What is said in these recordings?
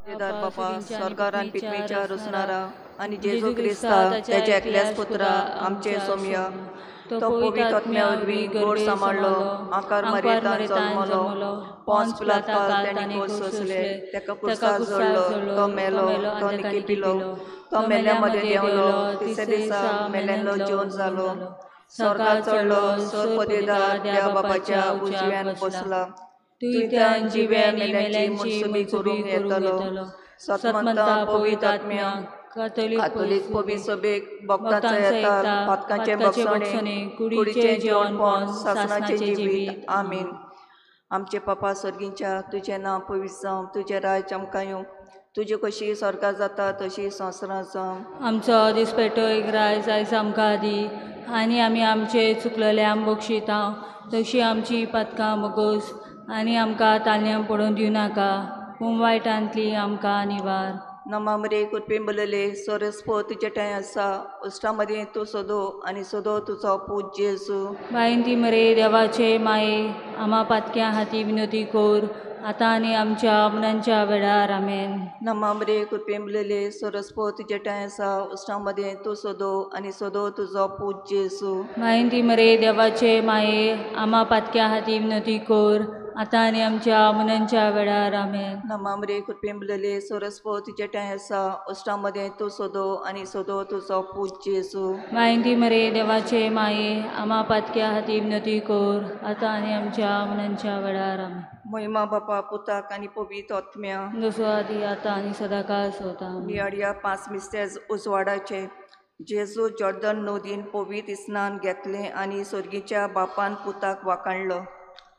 दार बापा स्वर्गार पितमेच्या रोसणारा आनी जेजू क्रिस्ता तेच्या एकल्याच पुत्रा आमचे सोमया तो पवित्र आत्म्या वरवीं गोड सांबाळ्ळो आंकार मरेतान जल्मलो पोंस पिलाताक ताणें खोस सोंसले ताका कुर्सार जोडलो तो मेलो तो निकिपिलो तो मेल्या मदें देंवलो तिसऱ्या दिसा मेल्यांतलो जिवन जालो स्वर्गार चडलो सर पदेदार देवा बापाच्या उजव्यान बसला तुयच्यान जिव्या मेल्यांची मुनसुबी करूंक येतलो सतमंता पवित्र आत्म्या कातोलीक पवित्र सभेक भक्तांचो येता पातकांचें बक्षणे कुडीचें जेवणपण सासणाचें जिवीत आमीन. आमचे पापा सर्गींच्या तुजें नांव पवित्र जावं तुजें राज्य आमकां येवं तुजी कशी स्वर्गार जाता तशी संवसारांत जावं. आमचो दिसपेटो एक रायज आयज आमकां दी आनी आमी आमचे चुकलेले बक्षिता तशी आमची पातकां बगोस आनी आमकां तालयां पडून दिवं नाका पूण वायटांतली आमकां निवार. नमामरे कृपेन बलले सोरस्पो तुजे ठांय आसा उश्टा मदीं तूं सोदो आनी सोदो तुजो पूत जेजू. बायंती मरे देवाचे माये आमा पातक्यां हाती विनोती कोर आतां आनी आमच्या मनांच्या वेळार आमेन. नमामरे कृपेन बलले सोरस्पो तुजे ठांय आसा उश्टा मदीं तूं सोदो आनी सोदो तुजो पूत जेजू. बायंती मरे देवाचे माये आमा पातक्यां हाती विनोती कोर आतां आनी आमच्या मनांच्या वेळार आमेन. नमामरे कृपेन बलले सोरस्पो तुजे ठांय आसा उश्टा मदीं तूं सोदो आनी सोदो तुजो पूत जेजू. बायंती मरे देवाचे माये आमा पातक्या हाती विनोती कोर आतां आनी आमच्या मनांच्या वेळार आमेन. महिमा बापा पुताक आनी पवित्र आत्म्या जसो आदी आतां आनी सदांकाळ सोता. नियाडिया पांच मिस्तेज उजवाडाचे जेजू जॉर्दन नदीन पवित्र स्नान घेतलें आनी स्वर्गीच्या बापान पुताक वाकाणलो.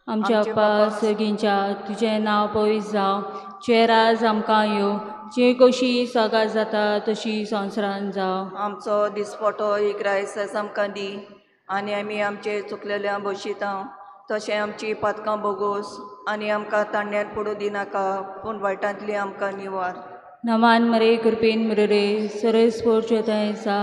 आमच्या बापा सर्गींच्या तुजें नांव पवित्र जावं तुजें राज आमकां येवं तुजी कशी स्वर्गार जाता तशी संवसारांत जावं. आमचो दिसपटो एक रायस आमकां दी आनी आमी आमचे चुकलेल्या बशिता तशें आमची पातकां बोगोस आनी आमकां तांड्यार पडूं दिनाका पूण वायटांतली आमकां निवार. नमान मरे कृपेन मरे सरस पोर्चताय आसा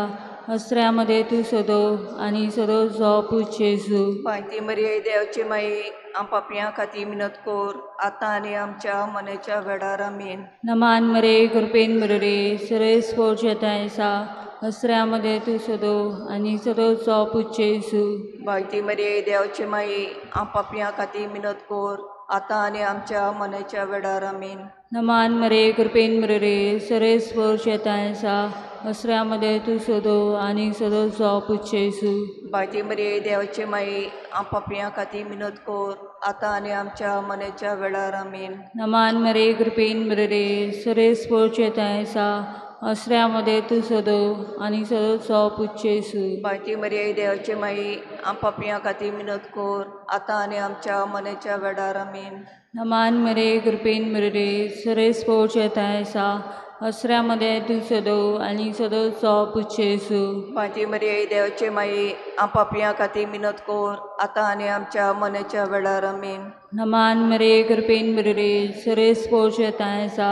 हसऱ्या मदें तूं सोदो आनी सोदो जो पूत जेजू. पांयती मरे देवची माई आम पापयां खातीर मिनत कोर आतां आनी आमच्या मनाच्या वेळार आमेन. नमान मरे कृपेन मरे सरस पोर्चताय आसा हसऱ्या मदें तूं सोदो आनी सोदो जो पूत जेजू. बायती मरे देवची माई आम पापयां खातीर मिनत कोर आतां आनी आमच्या मनाच्या वेळार आमेन. नमान मरे कृपेन मरे सरस पोर्चताय आसा हसऱ्या मदें तूं सोदो आनी सोदो जो पूत जेजू. बायती मरे देवची माई आम पापयां खातीर मिनत कोर आतां आनी आमच्या मनाच्या वेळार आमेन. नमान मरे कृपेन मरे सरस पोर्चताय आसा हसऱ्या मदें तूं सोदो आनी सोदो जो पूत जेजू. बायती मरे देवची माई आम पापयां खातीर मिनत कोर आतां आनी आमच्या मनाच्या वेळार आमेन. नमान मरे कृपेन मरे सरस पोर्चताय आसा हसऱ्या मदें तूं सोदो आनी सोदो जो पूत जेजू. बायती मरे देवचे माई आम पापयां खातीर मिनत कोर आतां आनी आमच्या मनाच्या वेळार आमेन. नमान मरे कृपेन मरे सरस पोर्चताय आसा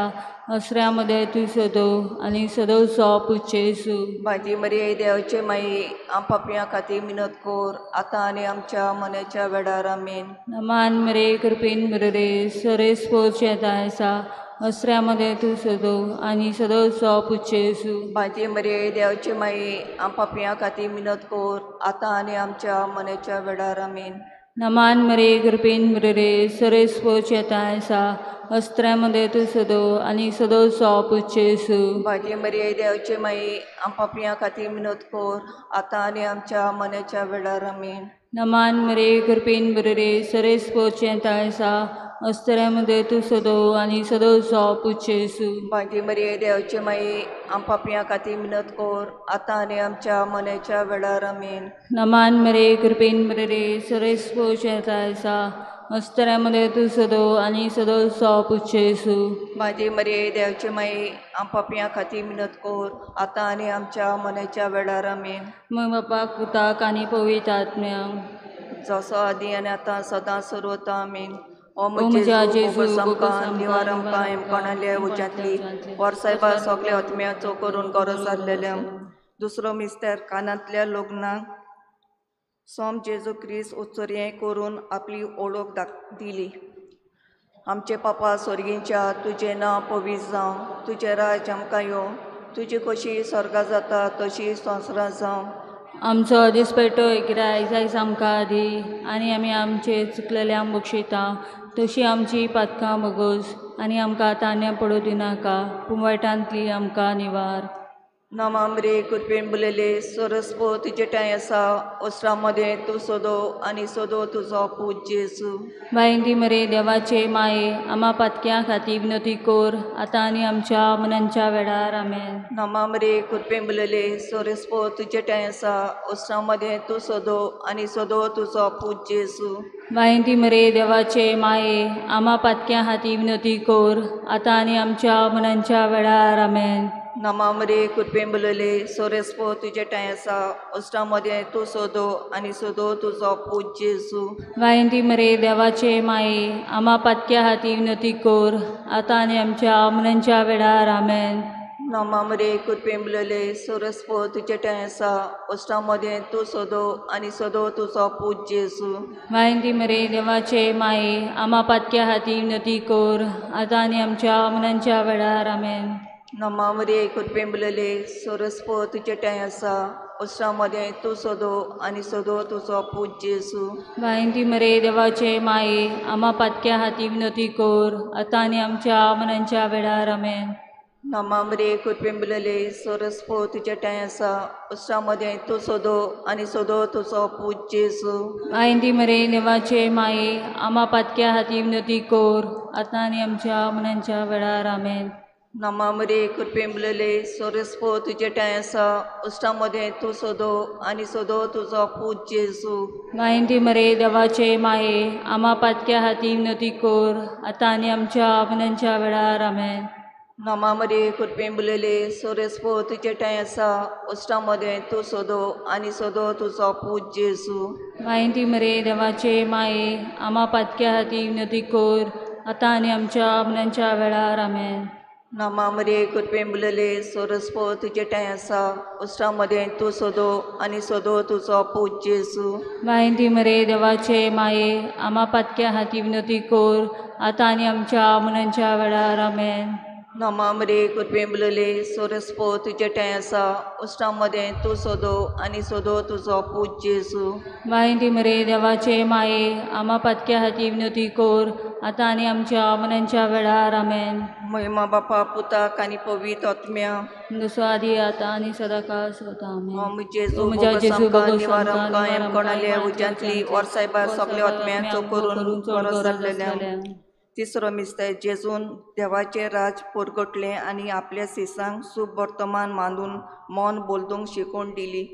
हसऱ्या मदें तूं सोदो आनी सोदो जो पूत जेजू. बायती मरे देवचे माई आम पापयां खातीर मिनत कोर आतां आनी आमच्या मनाच्या वेळार आमेन. नमान मरे कृपेन मरे सरस पोर्चताय आसा हसऱ्या मदें तूं सोदो आनी सोदो जो पूत जेजू. बायती मरे देवचे माई आम पापयां खातीर मिनत कोर आतां आनी आमच्या मनाच्या वेळार आमेन. नमान मरे कृपेन मरे सरस पोर्चताय आसा हसऱ्या मदें तूं सोदो आनी सोदो जो पूत जेजू. बायती मरे देवचे माई आम पापयां खातीर मिनत कोर आतां आनी आमच्या मनाच्या वेळार आमेन. नमान मरे कृपेन मरे सरस पोर्चताय आसा हसऱ्या मदें तूं सोदो आनी सोदो जो पूत जेजू. बायती मरे देवचे माई आम पापयां खातीर मिनत कोर आतां आनी आमच्या मनाच्या वेळार आमेन. नमान मरे कृपेन मरे सरस पोर्चताय आसा हसऱ्या मदें तूं सोदो आनी सोदो जो पूत जेजू. बायती मरे देवचे माई आम पापयां खातीर मिनत कोर आतां आनी आमच्या मनाच्या वेळार आमेन. मग बापाक पुताक आनी पवित्र आत्म्याक जसो आदी आनी आतां सदां सर्वता आमेन. ओ म्हज्या जेजू जेजू आमकां निवार आमकां हेमकोणाले उज्यांतली वर्सायबा सगल्या आत्म्याचो करून गरज जाल्लेल्या. दुसरो मिस्तेर कानांतल्या लग्नाक सोम जेजू क्रिस्त उत्सर्यें करून आपली ओळख दिली. आमचे पापा स्वर्गींच्या तुजें नांव पवित्र जावं, तुजें राज्य आमकां येवं, तुजी कशी स्वर्गा जाता तशी संवसारांत जावं. आमचो दिसपेटो इकरा आयज आमकां दी आनी आमी आमचे चुकलेल्यांक बक्षिता तशी आमची पातकां भोगोस आनी आमकां तान्या पडूं दिनाका पूण वायटांतली आमकां निवार. नमामरे कृपेन बुलयले सरस्पो तुजे ठांय आसा, ओस्रा मदें तूं सोदो आनी सोदो तुजो पूत जेजू. बायंती मरे देवाचे माये आमा पातक्यां खातीर विनोती कोर आतां आनी आमच्या मनांच्या वेळार. आमेन. नमामरे कृपेन बुलयले सरस्पो तुजे ठांय आसा, ओस्रा मदें तूं सोदो आनी सोदो तुजो पूत जेजू. बायंती मरे देवाचे माये आमा पातक्यां खातीर विनोती कोर आतां आनी आमच्या मनांच्या वेळार. आमेन. नमामरे कृपेन बुलयले सोरेस्पो तुजे ठांय आसा, ओस्रा मदें तूं सोदो आनी सोदो तुजो पूत जेजू. बायंती मरे देवाचे माये आमा पातक्या खातीर विनोती कोर आतां आनी आमच्या मनांच्या वेळार. आमेन. नमामरे कृपेन बुलयले सोरेस्पो तुजे ठांय आसा, ओस्रा मदें तूं सोदो आनी सोदो तुजो पूत जेजू. बायंती मरे देवाचे माये आमा पातक्या खातीर विनोती कोर आतां आनी आमच्या मनांच्या वेळार. आमेन. नमामरे कृपेन बुलयले सोरस्पो तुजे ठांय आसा, ओस्रा मदें तूं सोदो आनी सोदो तुजो पूत जेजू. बायंती मरे देवाचे माये आमा पातक्या खातीर विनोती कोर आतां आनी आमच्या मनांच्या वेळार. आमेन. नमामरे कृपेन बुलयले सोरस्पो तुजे ठांय आसा, ओस्रा मदें तूं सोदो आनी सोदो तुजो पूत जेजू. बायंती मरे देवाचे माये आमा पातक्या खातीर विनोती कोर आतां आनी आमच्या मनांच्या वेळार. आमेन. नमामरे कृपेन बुलयले सोरस्पो तुजे ठांय आसा, ओस्रा मदें तूं सोदो आनी सोदो तुजो पूत जेजू. बायंती मरे देवाचे माये आमा पातक्या खातीर विनोती कोर आतां आनी आमच्या मनांच्या वेळार. आमेन. नमामरे कृपेन बुलयले सोरस्पो तुजे ठांय आसा, ओस्रा मदें तूं सोदो आनी सोदो तुजो पूत जेजू. बायंती मरे देवाचे माये आमा पातक्या खातीर विनोती कोर आतां आनी आमच्या मनांच्या वेळार. आमेन. नमामरे कृपेन बुलयले सोरस्पो तुजे ठांय आसा, ओस्रा मदें तूं सोदो आनी सोदो तुजो पूत जेजू. बायंती मरे देवाचे माये आमा पातक्या खातीर विनोती कोर आतां आनी आमच्या मनांच्या वेळार. आमेन. नमामरे कृपेन बुलयले सोरस्पो तुजे ठांय आसा, ओस्रा मदें तूं सोदो आनी सोदो तुजो पूत जेजू. बायंती मरे देवाचे माये आमा पातक्या खातीर विनोती कोर आतां आनी आमच्या मनांच्या वेळार. आमेन. महिमा बापा पुताक आनी पवित्र आत्म्या जसो आदी आतां आनी सदांकाळ स्वता. आमेन. जेजू म्हज्या जेजू आमकां निवार आमकां एमकोणाले उज्यांतली वर्सायबार सगल्या आत्म्यांचो करून गरज जाल्लेल्या. तिसरो मिस्तेर जेजून देवाचें राज परगटलें आनी आपल्या सिसांक सुवर्तमान मानून मन बोलदूंक शिकोवन दिली.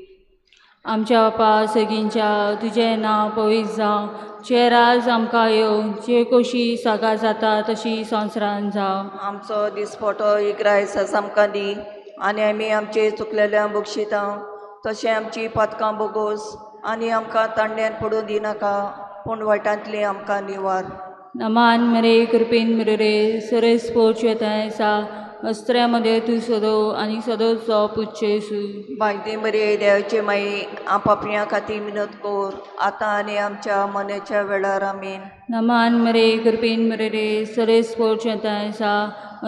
आमच्या बापा सगींच्या तुजें नांव पवित्र जावं, तुजें राज आमकां येवं, तुजे कशी सागां जाता तशी संवसारांत जावं. आमचो दिसपटो इकरा आमकां दी आनी आमी आमचे चुकलेल्या बक्षिता तशें आमची पातकां बोगोस आनी आमकां तांड्यान पडूं दिनाका पूण वायटांतली आमकां निवार. नमान मरे कृपेन मरे सरस पोच येता अस्त्र्यामध्ये तूं सदो आनी सदोचो पुच्छेसू. बायदे मरे देवाचे माई पापयां खातीर मिनत कोर आतां आनी आमच्या मनाच्या वेळार. आमेन. नमान मरे कृपेन मरे सरस पोच येता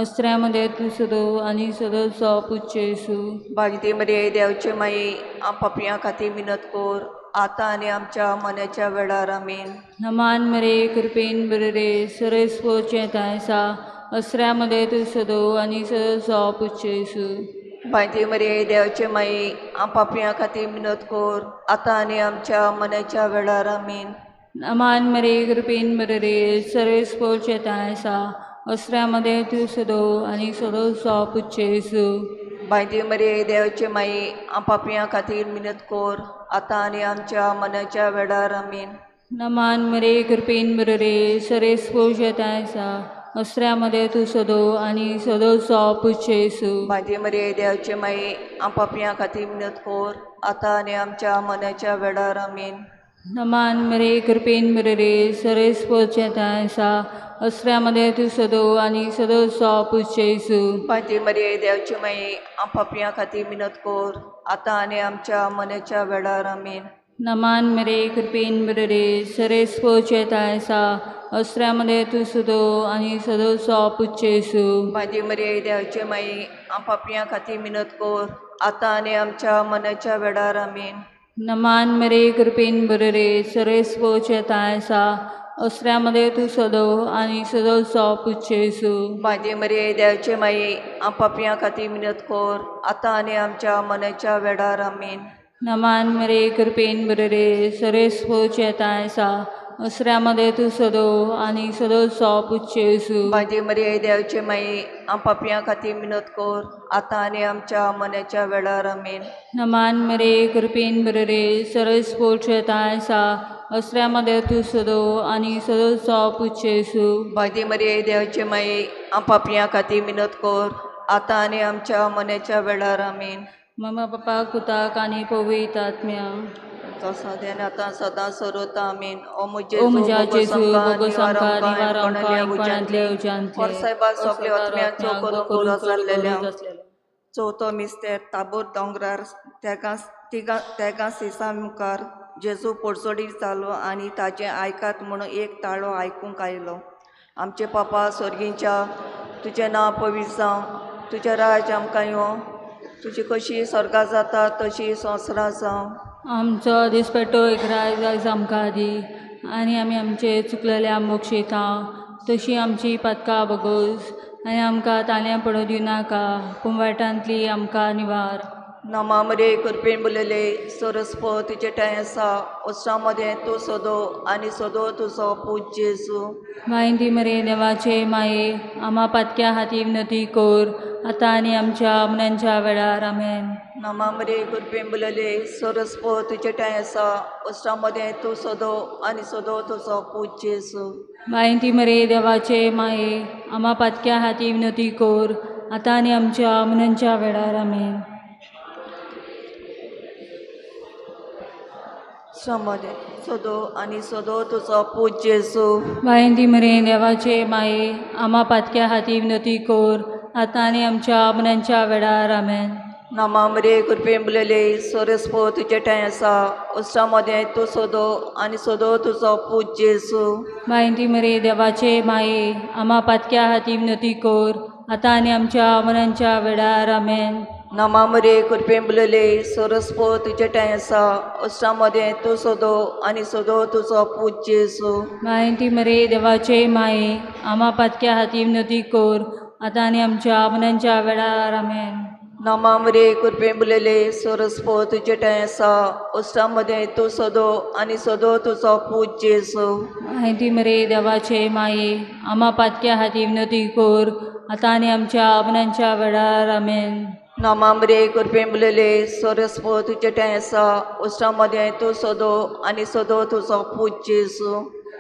अस्त्र्यामध्ये तूं सदो आनी सदोचो पुच्छेसू. बायदे मरे देवाचे माई पापयां खातीर मिनत कोर आतां आनी आमच्या मनाच्या वेळार. आमेन. नमान मरे कृपेन मरे सरस पोच येता अस्त्र्यामध्ये तूं सदो आनी सदोचो पुच्छेसू. बायदे मरे देवाचे माई पापयां खातीर मिनत कोर आतां आनी आमच्या मनाच्या वेळार. आमेन. नमान मरे कृपेन मरे सरस पोच येता अस्त्र्यामध्ये तूं सदो आनी सदोचो पुच्छेसू. बायदे मरे देवाचे माई पापयां खातीर मिनत कोर आतां आनी आमच्या मनाच्या वेळार. आमेन. नमान मरे कृपेन मरे सरस पोच येता अस्त्र्यामध्ये तूं सदो आनी सदोचो पुच्छेसू. बायदे मरे देवाचे माई पापयां खातीर मिनत कोर आतां आनी आमच्या मनाच्या वेळार. आमेन. नमान मरे कृपेन मरे सरस पोच येता अस्त्र्यामध्ये तूं सदो आनी सदोचो पुच्छेसू. बायदे मरे देवाचे माई पापयां खातीर मिनत कोर आतां आनी आमच्या मनाच्या वेळार. आमेन. नमान मरे कृपेन बररे सरेस्पोचे आसा अस्त्र्यामध्ये तूं सदो आनी सदोसो पुच्छेसू. माझी मरे देवाचे माई पापयां खातीर मिनत कोर आतां आनी आमच्या मनाच्या वेळार आमीन. नमान मरे कृपेन बररे सरेस्पोचे आसा अस्त्र्यामध्ये तूं सदो आनी सदोसो पुच्छेसू. माझी मरे देवाचे माई पापयां खातीर मिनत कोर आतां आनी आमच्या मनाच्या वेळार आमीन. नमान मरे कृपेन बररे सरेस्पोचे आसा अस्त्र्यामध्ये तूं सदो आनी सदोसो पुच्छेसू. माझी मरे देवाचे माई पापयां खातीर मिनत कोर आतां आनी आमच्या मनाच्या वेळार आमीन. नमान मरे कृपेन बररे सरस्पोचे आसा अस्त्र्यामध्ये तूं सदो आनी सदोसो पुच्छेसू. माझी मरे देवाचे माई पापयां खातीर मिनत कोर आतां आनी आमच्या मनाच्या वेळार आमीन. ममा पप्पा कुताक आनी पवित्र आत्म्या तसो आतां सदां सरोता आमीन. ओ ओ म्हज्या जेजू बोगस आमकां निवार आमकां कोणांतले उज्यांतले सायबा सगळे आत्म्यांचो करूंक गरज जाल्लेल्या. चवथो मिस्तेर ताबोर दोंगरार तेगां सिसा मुखार जेजू पोडसोडीर जालो आनी ताचें आयकात म्हणून एक ताळो आयकूंक आयलो. आमचे पापा स्वर्गींच्या तुजें नांव पवित्र जावं, तुजें राज्य आमकां येवं, तुजी कशी स्वर्गां जाता तशी संवसारां जावं. आमचो दिसपट्टो एक रायज आयज आमकां दी आनी आमी आमचे चुकलेल्या मोक्षिता तशी आमची पातकां बगोस आनी आमकां ताळ्यां पडूं दिवनाका पूण वायटांतली आमकां निवार. नमा मरे कृपेन बोलले सरस्प तुजे ठांय आसा उत्सवा मदें तूं सदो आनी सदो तुजो पूत जेजू. मायंती मरे देवाचे माये आमा पातक्या हाती विनती कोर आतां आनी आमच्या मरणाच्या वेळार आमेन. नमा मरे कृपेन बोलले सरस्प तुजे ठांय आसा उत्सवा मदें तूं सदो आनी सदो तुजो पूत जेजू. मायंती मरे देवाचे माये आमा पातक्या हाती विनती कोर आतां आनी आमच्या मरणाच्या वेळार आमेन. समोरे सदो आनी सदो तुजो पूत जेजू. मायंती मरे देवाचे माये आमा पातक्या हाती विनती कोर आतां आनी आमच्या मरणाच्या वेळार आमेन. नमा मरे कृपेन बोलले सरस्प तुजे ठांय आसा उत्सवा मदें तूं सदो आनी सदो तुजो पूत जेजू. मायंती मरे देवाचे माये आमा पातक्या हाती विनती कोर आतां आनी आमच्या मरणाच्या वेळार आमेन. नमा मरे कृपेन बोलले सरस्प तुजे ठांय आसा उत्सवा मदें तूं सदो आनी सदो तुजो पूत जेजू. मायंती मरे देवाचे माये आमा पातक्या हाती विनती कोर आतां आनी आमच्या मरणाच्या वेळार आमेन. नमा मरे कृपेन बोलले सरस्प तुजे ठांय आसा उत्सवा मदें तूं सदो आनी सदो तुजो पूत जेजू. मायंती मरे देवाचे माये आमा पातक्या हाती विनती कोर आतां आनी आमच्या मरणाच्या वेळार आमेन. नमा मरे कृपेन बोलले सरस्प तुजे ठांय आसा उत्सवा मदें तूं सदो आनी सदो तुजो पूत जेजू.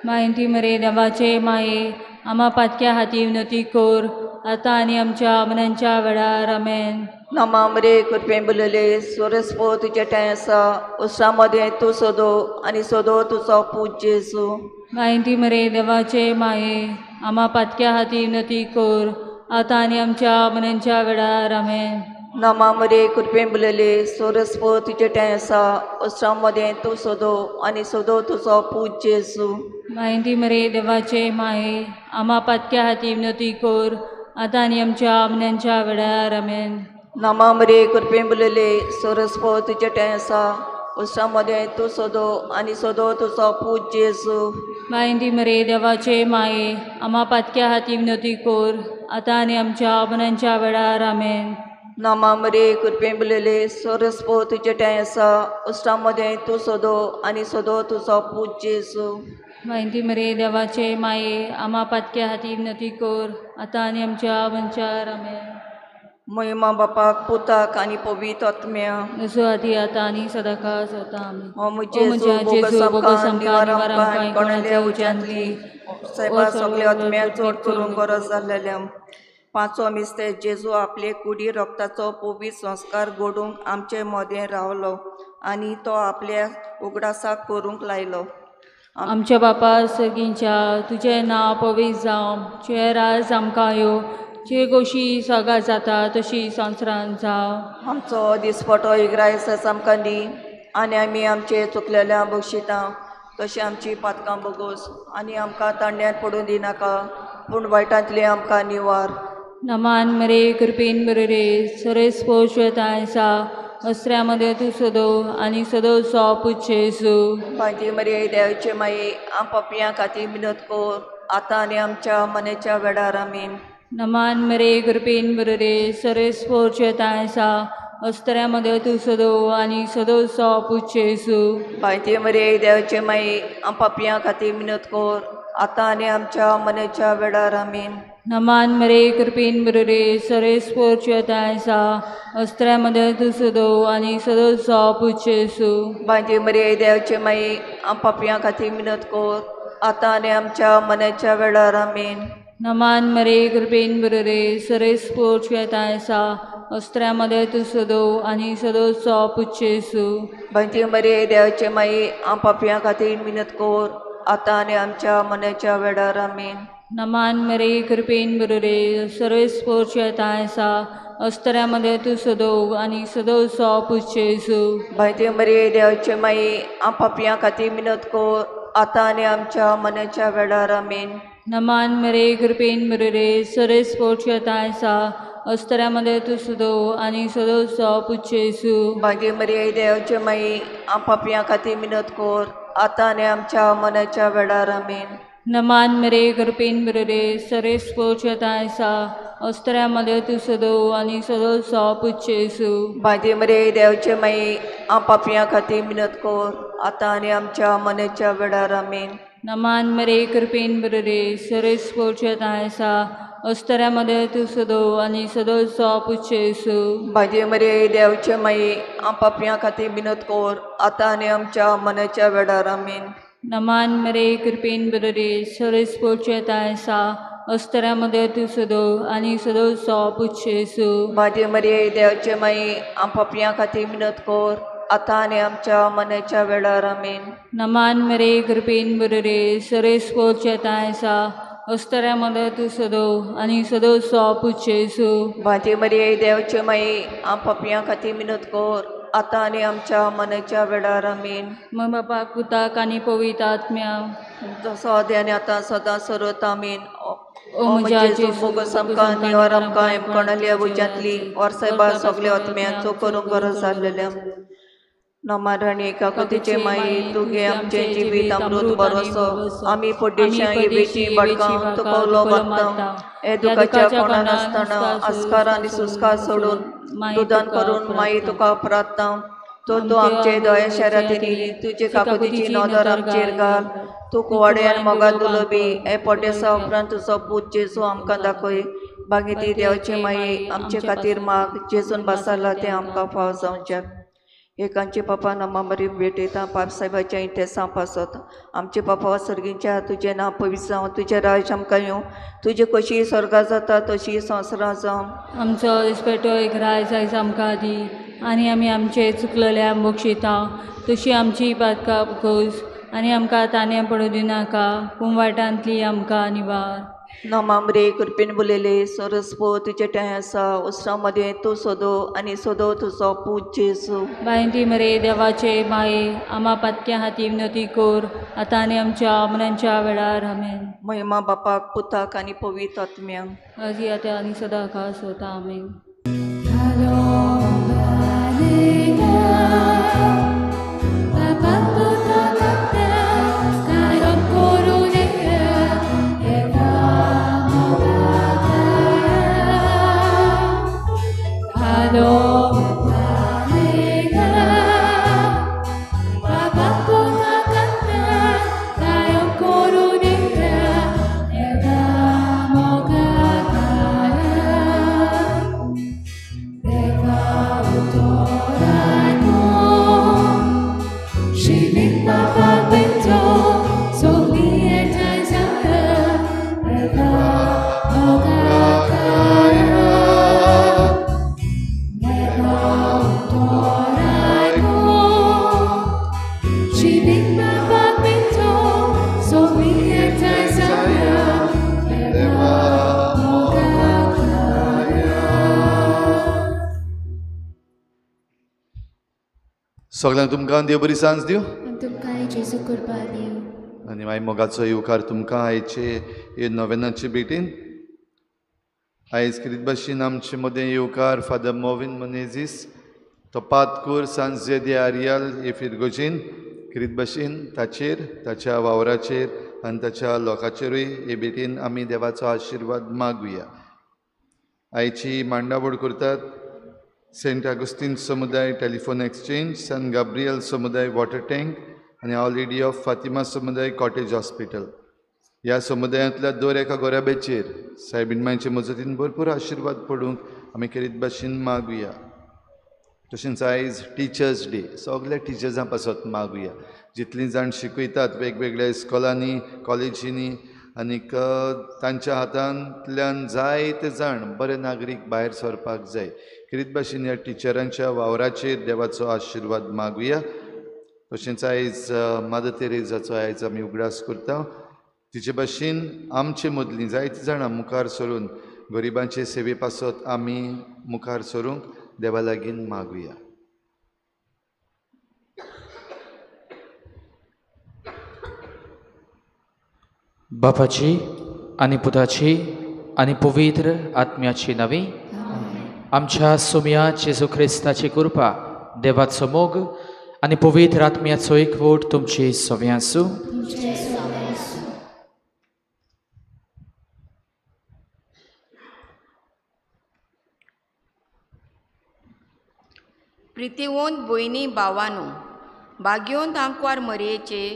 मायंती मरे देवाचे माये आमा पातक्या हाती विनती कोर आतां आनी आमच्या मरणाच्या वेळार आमेन. नमा मरे कृपेन बोलले सरस्प तुजे ठांय आसा उत्सवा मदें तूं सदो आनी सदो तुजो पूत जेजू. मायंती मरे देवाचे माये आमा पातक्या हाती विनती कोर आतां आनी आमच्या मरणाच्या वेळार आमेन. नमा मरे कृपेन बोलले सरस्प तुजे ठांय आसा उत्सवा मदें तूं सदो आनी सदो तुजो पूत जेजू. मायंती मरे देवाचे माये आमा पातक्या हाती विनती कोर आतां आनी आमच्या मरणाच्या वेळार आमेन. नमा मरे कृपेन बोलले सरस्प तुजे ठांय आसा उत्सवा मदें तूं सदो आनी सदो तुजो पूत जेजू. मायंती मरे देवाचे माये आमा पातक्या हाती विनती कोर आतां आनी आमच्या मरणाच्या वेळार आमेन. नमा मरे कृपेन बोलले सरस्प तुजे ठांय आसा उत्सवा मदें तूं सदो आनी सदो तुजो पूत जेजू. मायंती मरे देवाचे माये आमा पातक्या हाती विनती कोर आतां आनी आमच्या मरणाच्या वेळार आमेन. महिमा बापाक पुताक आनी पवित्र आत्म्या जसो आदी आतां आनी सदांकाळ जाता आमेन. ओ म्हज्या जेजू बोगस आमकां निवार आमकां कोणाल्या उज्यांतली सायबा सगल्या आत्म्याक चड करूंक गरज जाल्लेल्या. पांचवो मिस्तेर जेजू आपले कुडी रक्ताचो पवित्र संस्कार घडोवंक आमचे मदें रावलो आनी तो आपल्या उगडासाक करूंक लायलो. आमच्या बापा सर्गींच्या तुजें नांव पवित्र जावं, तुजें राज आमकां येवं, तुजे गोशी सगळ्या जाता तशी संवसारांत जावं. आमचो दिसपटो इग्रायस आमकां दी आनी आमी आमचे चुकलेल्या बक्षिता तशें आमची पातकां बोगोस आनी आमकां तांड्यांत पडून दिनाका पूण वायटांतली आमकां निवार. नमान मरे कृपेन बरे सरेस पोशताय सा अस्त्र्यामध्ये तूं सदो आनी सदो सो पुच्छेसू. भांजी मरे देवाचे माई आम पापयां खातीर मिनत कर आतां आनी आमच्या मनाच्या वेळार. आमीन. नमान मरे कृपेन बरे सरेस पोशताय सा अस्त्र्यामध्ये तूं सदो आनी सदो सो पुच्छेसू. भांजी मरे देवाचे माई आम पापयां खातीर मिनत कर आतां आनी आमच्या मनाच्या वेळार. आमीन. नमान मरे कृपेन बरे सरेस पोशताय सा अस्त्र्यामध्ये तूं सदो आनी सदो सो पुच्छेसू. भांजी मरे देवाचे माई आम पापयां खातीर मिनत कर आतां आनी आमच्या मनाच्या वेळार. आमीन. नमान मरे कृपेन बरे सरेस पोशताय सा अस्त्र्यामध्ये तूं सदो आनी सदो सो पुच्छेसू. भांजी मरे देवाचे माई आम पापयां खातीर मिनत कर आतां आनी आमच्या मनाच्या वेळार. आमीन. नमान मरे कृपेन बरे सरेस पोशताय सा अस्त्र्यामध्ये तूं सदो आनी सदो सो पुच्छेसू. भांजी मरे देवाचे माई आम पापयां खातीर मिनत कर आतां आनी आमच्या मनाच्या वेळार. आमीन. नमान मरे कृपेन बरे सरेस पोशताय सा अस्त्र्यामध्ये तूं सदो आनी सदो सो पुच्छेसू. भांजी मरे देवाचे माई आम पापयां खातीर मिनत कर आतां आनी आमच्या मनाच्या वेळार. आमीन. नमान मरे कृपेन बरे सरेस पोशताय सा अस्त्र्यामध्ये तूं सदो आनी सदो सो पुच्छेसू. भांजी मरे देवाचे माई आम पापयां खातीर मिनत कर आतां आनी आमच्या मनाच्या वेळार. आमीन. नमान मरे कृपेन बरे सरेस पोशताय सा अस्त्र्यामध्ये तूं सदो आनी सदो सो पुच्छेसू. भांजी मरे देवाचे माई आम पापयां खातीर मिनत कर आतां आनी आमच्या मनाच्या वेळार. आमीन. नमान मरे कृपेन बरे सरेस पोशताय सा अस्त्र्यामध्ये तूं सदो आनी सदो सो पुच्छेसू. भांजी मरे देवाचे माई आम पापयां खातीर मिनत कर आतां आनी आमच्या मनाच्या वेळार. आमीन. नमान मरे कृपेन बरे सरेस पोशताय सा अस्त्र्यामध्ये तूं सदो आनी सदो सो पुच्छेसू. भांजी मरे देवाचे माई आम पापयां खातीर मिनत कर आतां आनी आमच्या मनाच्या वेळार. आमीन. मग बापाक पुताक आनी पवित्र आत्म्याक जसो आदी आनी आतां सदां सरत. आमीन. ओ म्हज्या जेजू बोगस आमकां निवार आमकां एमकोणाल्या उज्यांतली वर्सायबा सगल्या आत्म्यांचो करूंक गरज जाल्लेल्या. नमान राणी काकुतीचे माई तूं घे आमचें जिवीत अमृत बरोसो आमी पड्डेशां इबेची बडकां तुका उलो मारता हे दुखाच्या कोणा नासतना आस्कार आनी सुस्कार सोडून दुदान करून माई तुका प्रार्थना तो तूं आमचे दया शहरांत तुजे काकुतीची नदर आमचेर घाल तूं कुवाडे आनी मोगान दुलोबी हे पड्डेसा उपरांत तुजो पूत जेजू आमकां दाखय. बागेती देवाचे माई आमचे खातीर माग जेजून बसाला तें आमकां फाव जावच्याक. एकांचे पापा नामा बरी भेटयता पाप साहेबाच्या इंटेसां पासत आमचे पापा सर्गींच्या तुजें नांव पवित्र जावं तुजें राज्य आमकां येवं तुजें कशी स्वर्गां जाता तशी संवसारां जावं. आमचो दिसपेटो एक रायस आयज आमकां दी आनी आमी आमचे चुकलेल्या बक्षिता तशी आमची पातकां खोस आनी आमकां तान्या पडूं दिनाका पूण वायटांतली आमकां निवार. नमामरे कृपेन बोलयले सरस्पो तुजे ठांय आसा उत्सव मदें तूं सोदो आनी सोदो तुजो पूत जेजू. बायंती मरे देवाचे माये आमा पातक्या हाती विनोती कोर आतां आनी आमच्या मरणाच्या वेळार. आमेन. महिमा बापाक पुताक आनी पवित्र आत्म्याक आजी आतां आनी सदां खास वता. आमेन. Deva utora. सगळ्यांक तुमकां देव बरी सांज दिवं तुमकां जेजू कृपा दिवं आनी मागीर मोगाचो येवकार तुमकां आयचे नोवेनाचे भेटीन. आयज किरीत भाशेन आमचे मदें येवकार फादर मोविन मोनेजीस, तो पातकूर सांजे दे आरियल हे फिरगोजीन किरीत भाशेन ताचेर, ताच्या वावराचेर आनी ताच्या लोकांचेरूय हे भेटीन आमी देवाचो आशिर्वाद मागुया. आयची मांडावळ करतात सेंट आगुस्तीन समुदाय टेलिफोन एक्सचेंज, सन गाब्रियल समुदाय वॉटर टँक आनी ऑल लेडी ऑफ फातिमा समुदाय कॉटेज हॉस्पिटल. ह्या समुदायांतल्या दर एका गोराब्याचेर सायबीण मांयचे मजतीन भरपूर आशिर्वाद पडूंक आमी खेरीत भाशेन मागुया. तशेंच आयज टिचर्स डे, सगल्या टिचर्सां पासत मागुया. जितलीं जाण शिकयतात वेगवेगळ्या इस्कॉलांनी, कॉलेजींनी आनीक तांच्या हातांतल्यान जायते जाण बरे नागरीक भायर सरपाक जाय. खेरीत भाशेन ह्या टिचरांच्या वावराचेर देवाचो आशिर्वाद मागुया. तशेंच आयज मादर तेरेजाचो आयज आमी उगडास करता. तिचे भाशेन आमचे मदलीं जायतीं जाणां मुखार सरून गरिबांचे सेवे पासत आमी मुखार सरूंक देवा लागीं मागुया. बापाची आनी पुताची आनी पवित्र आत्म्याची नवी आमच्या सोम्या जेजू क्रिस्ताची कृपा, देवाचो मोग आनी पवित्र आत्म्याचो एकवट तुमची सव्यां आसूं. प्रितिवंत भयणी भावानू, बागयोंत आंकवार मरयेचे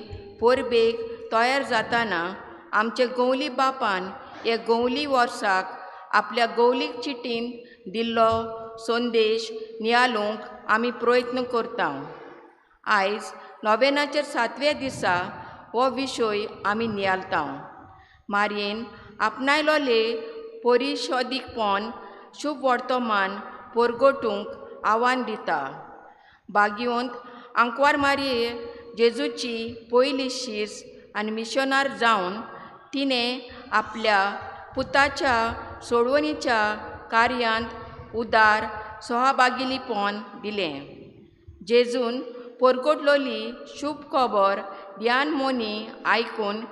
परबेक तयार जाताना आमचे गवली बापान हे गवली वर्साक आपल्या गवलीक चिटीन दिल्लो संदेश नियालूंक आमी प्रयत्न करता. आयज नोवेनाचेर सातव्या दिसा हो विशय आमी नियालता. मारयेन आपणायलोले परिशोदीकपण शुभ वर्तमान परगटूंक आव्हान दिता. बागयोंत आंकवार मारये जेजूची पयली शीस आनी मिशनार जावन तिणें आपल्या पुताच्या सोडवणीच्या कार्यांत उदार सहभागिलीपण दिलें. जेजून परगटलोली शुभ खबर ध्यान मोनी आयकून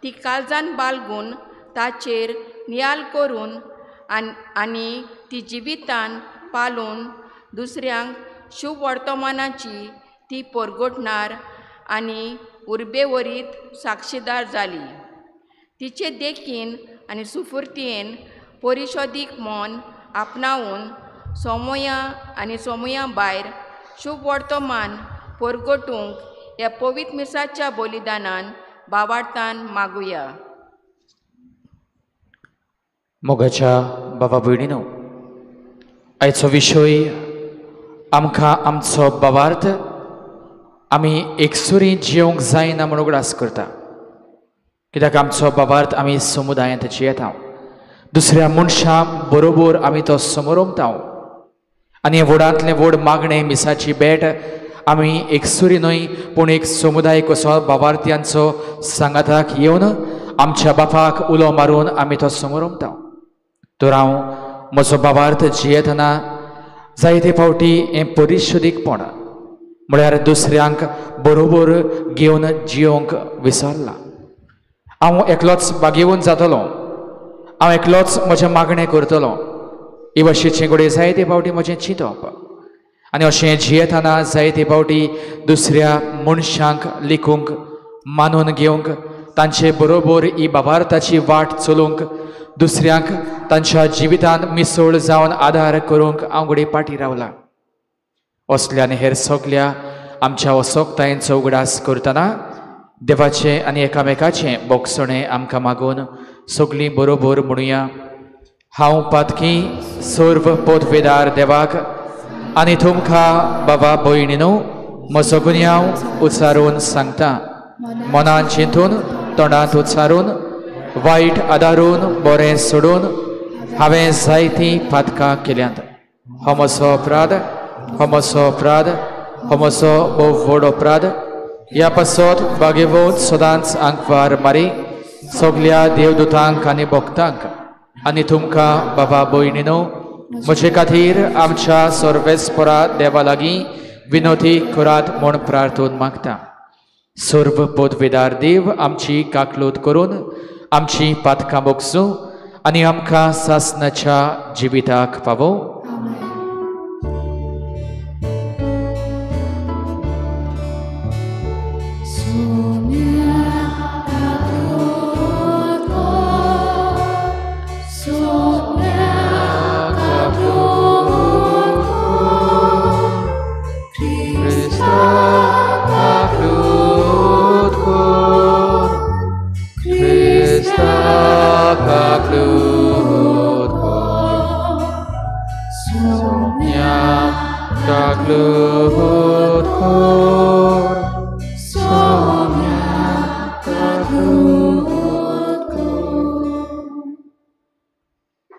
ती काळजान बाळगून ताचेर नियाल करून आनी ती जिवितान पालून दुसऱ्यांक शुभ वर्तमानाची ती परगटणार आनी उर्बेवरीत साक्षीदार जाली. तिचे देखीन आनी सुफुर्तीन परिशोदीक मन आपणावन सोमया आनी सोमया भायर शुभ वर्तमान परगटूंक ह्या पवित्र मिसाच्या बलिदानान बावार्थान मागुया. मोगाच्या बाबा भयणीनो, आयचो विशय आमकां आमचो बावार्थ आमी एकसुरी जिवंक जायना म्हूण उगडास करता. कित्याक आमचो बाबार्थ आमी समुदायांत जियेता, दुसऱ्या मनशां बरोबर आमी तो समरोमता आनी व्हडांतलें व्हड मागणें मिसाची भेट आमी एकसुरी न्हय पूण एक समुदाय कसो बाबार्थ्यांचो सांगाताक येवन आमच्या बापाक उलो मारून आमी तो समरोमता. तर हांव म्हजो बाबार्थ जियेतना जायते फावटी हें परिशुदीकपण म्हळ्यार दुसऱ्यांक बरोबर घेवन जियोंक विसरला. हांव एकलोच बागेवन जातलो, हांव एकलोच म्हजें मागणें करतलो, ही भाशेचें घडये जायते फावटी म्हजें चिंतप आनी अशें जियेतना जायते फावटी दुसऱ्या मनशांक लिखूंक, मानून घेवंक, तांचे बरोबर ही बाबार्थाची वाट चलोवंक, दुसऱ्यांक तांच्या जिवितांत मिसळ जावन आदार करूंक हांव घडये फाटीं रावला. असल्या आनी हेर सगल्या आमच्या असोकतायेंचो उगडास करतना देवाचें आनी एकामेकाचें बोगसणें आमकां मागून सगळीं बरोबर म्हणुया. हांव पातकी सर्व पोतवेदार देवाक आनी तुमकां बाबा भयणीनू म्हजो गुन्यांव उच्चारून सांगता. मनान चिंतून, तोंडांत उच्चारून, वायट आदारून, बरें सोडून हांवें जायतीं पातकां केल्यांत. हो म्हजो अपराध, हो म्हजो अपराध, हो म्हजो भोव व्हड अपराध. ह्या पासत बागेवत सदांच आंकवार मारी सगल्या देवदूतांक आनी भक्तांक आनी तुमकां बाबा भयणीनो म्हजे खातीर आमच्या सर्वेस्परा देवा लागीं विनोती करात म्हूण प्रार्थून मागता. सर्व पदवेदार देव आमची काकलूत करून आमची पातकां बोगसूं आनी आमकां सासनाच्या जिविताक पावोवं.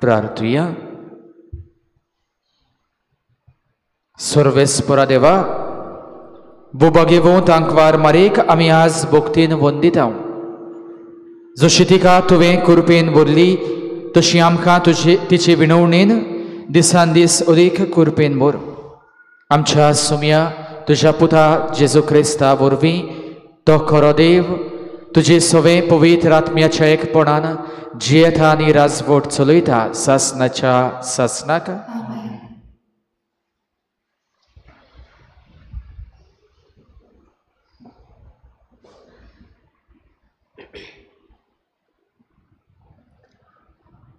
प्रार्थुया. सर्वेस्परा देवा, बुबागेवंत आंकवार मारीक आमी आज भक्तीन वंदिता. जशी तिका तुवें कुरपेन भरली तशी आमकां तुजे तिचे विणवणेन दिसान दीस अदीक कुरपेन भर. आमच्या सुमया तुज्या पुता जेजू क्रिस्ता वरवीं तो खरो देव तुजे सवे पवित्र आत्म्याच्या एकपणान जियेता आनी राजवट चलयता सासनाच्या सासनाक.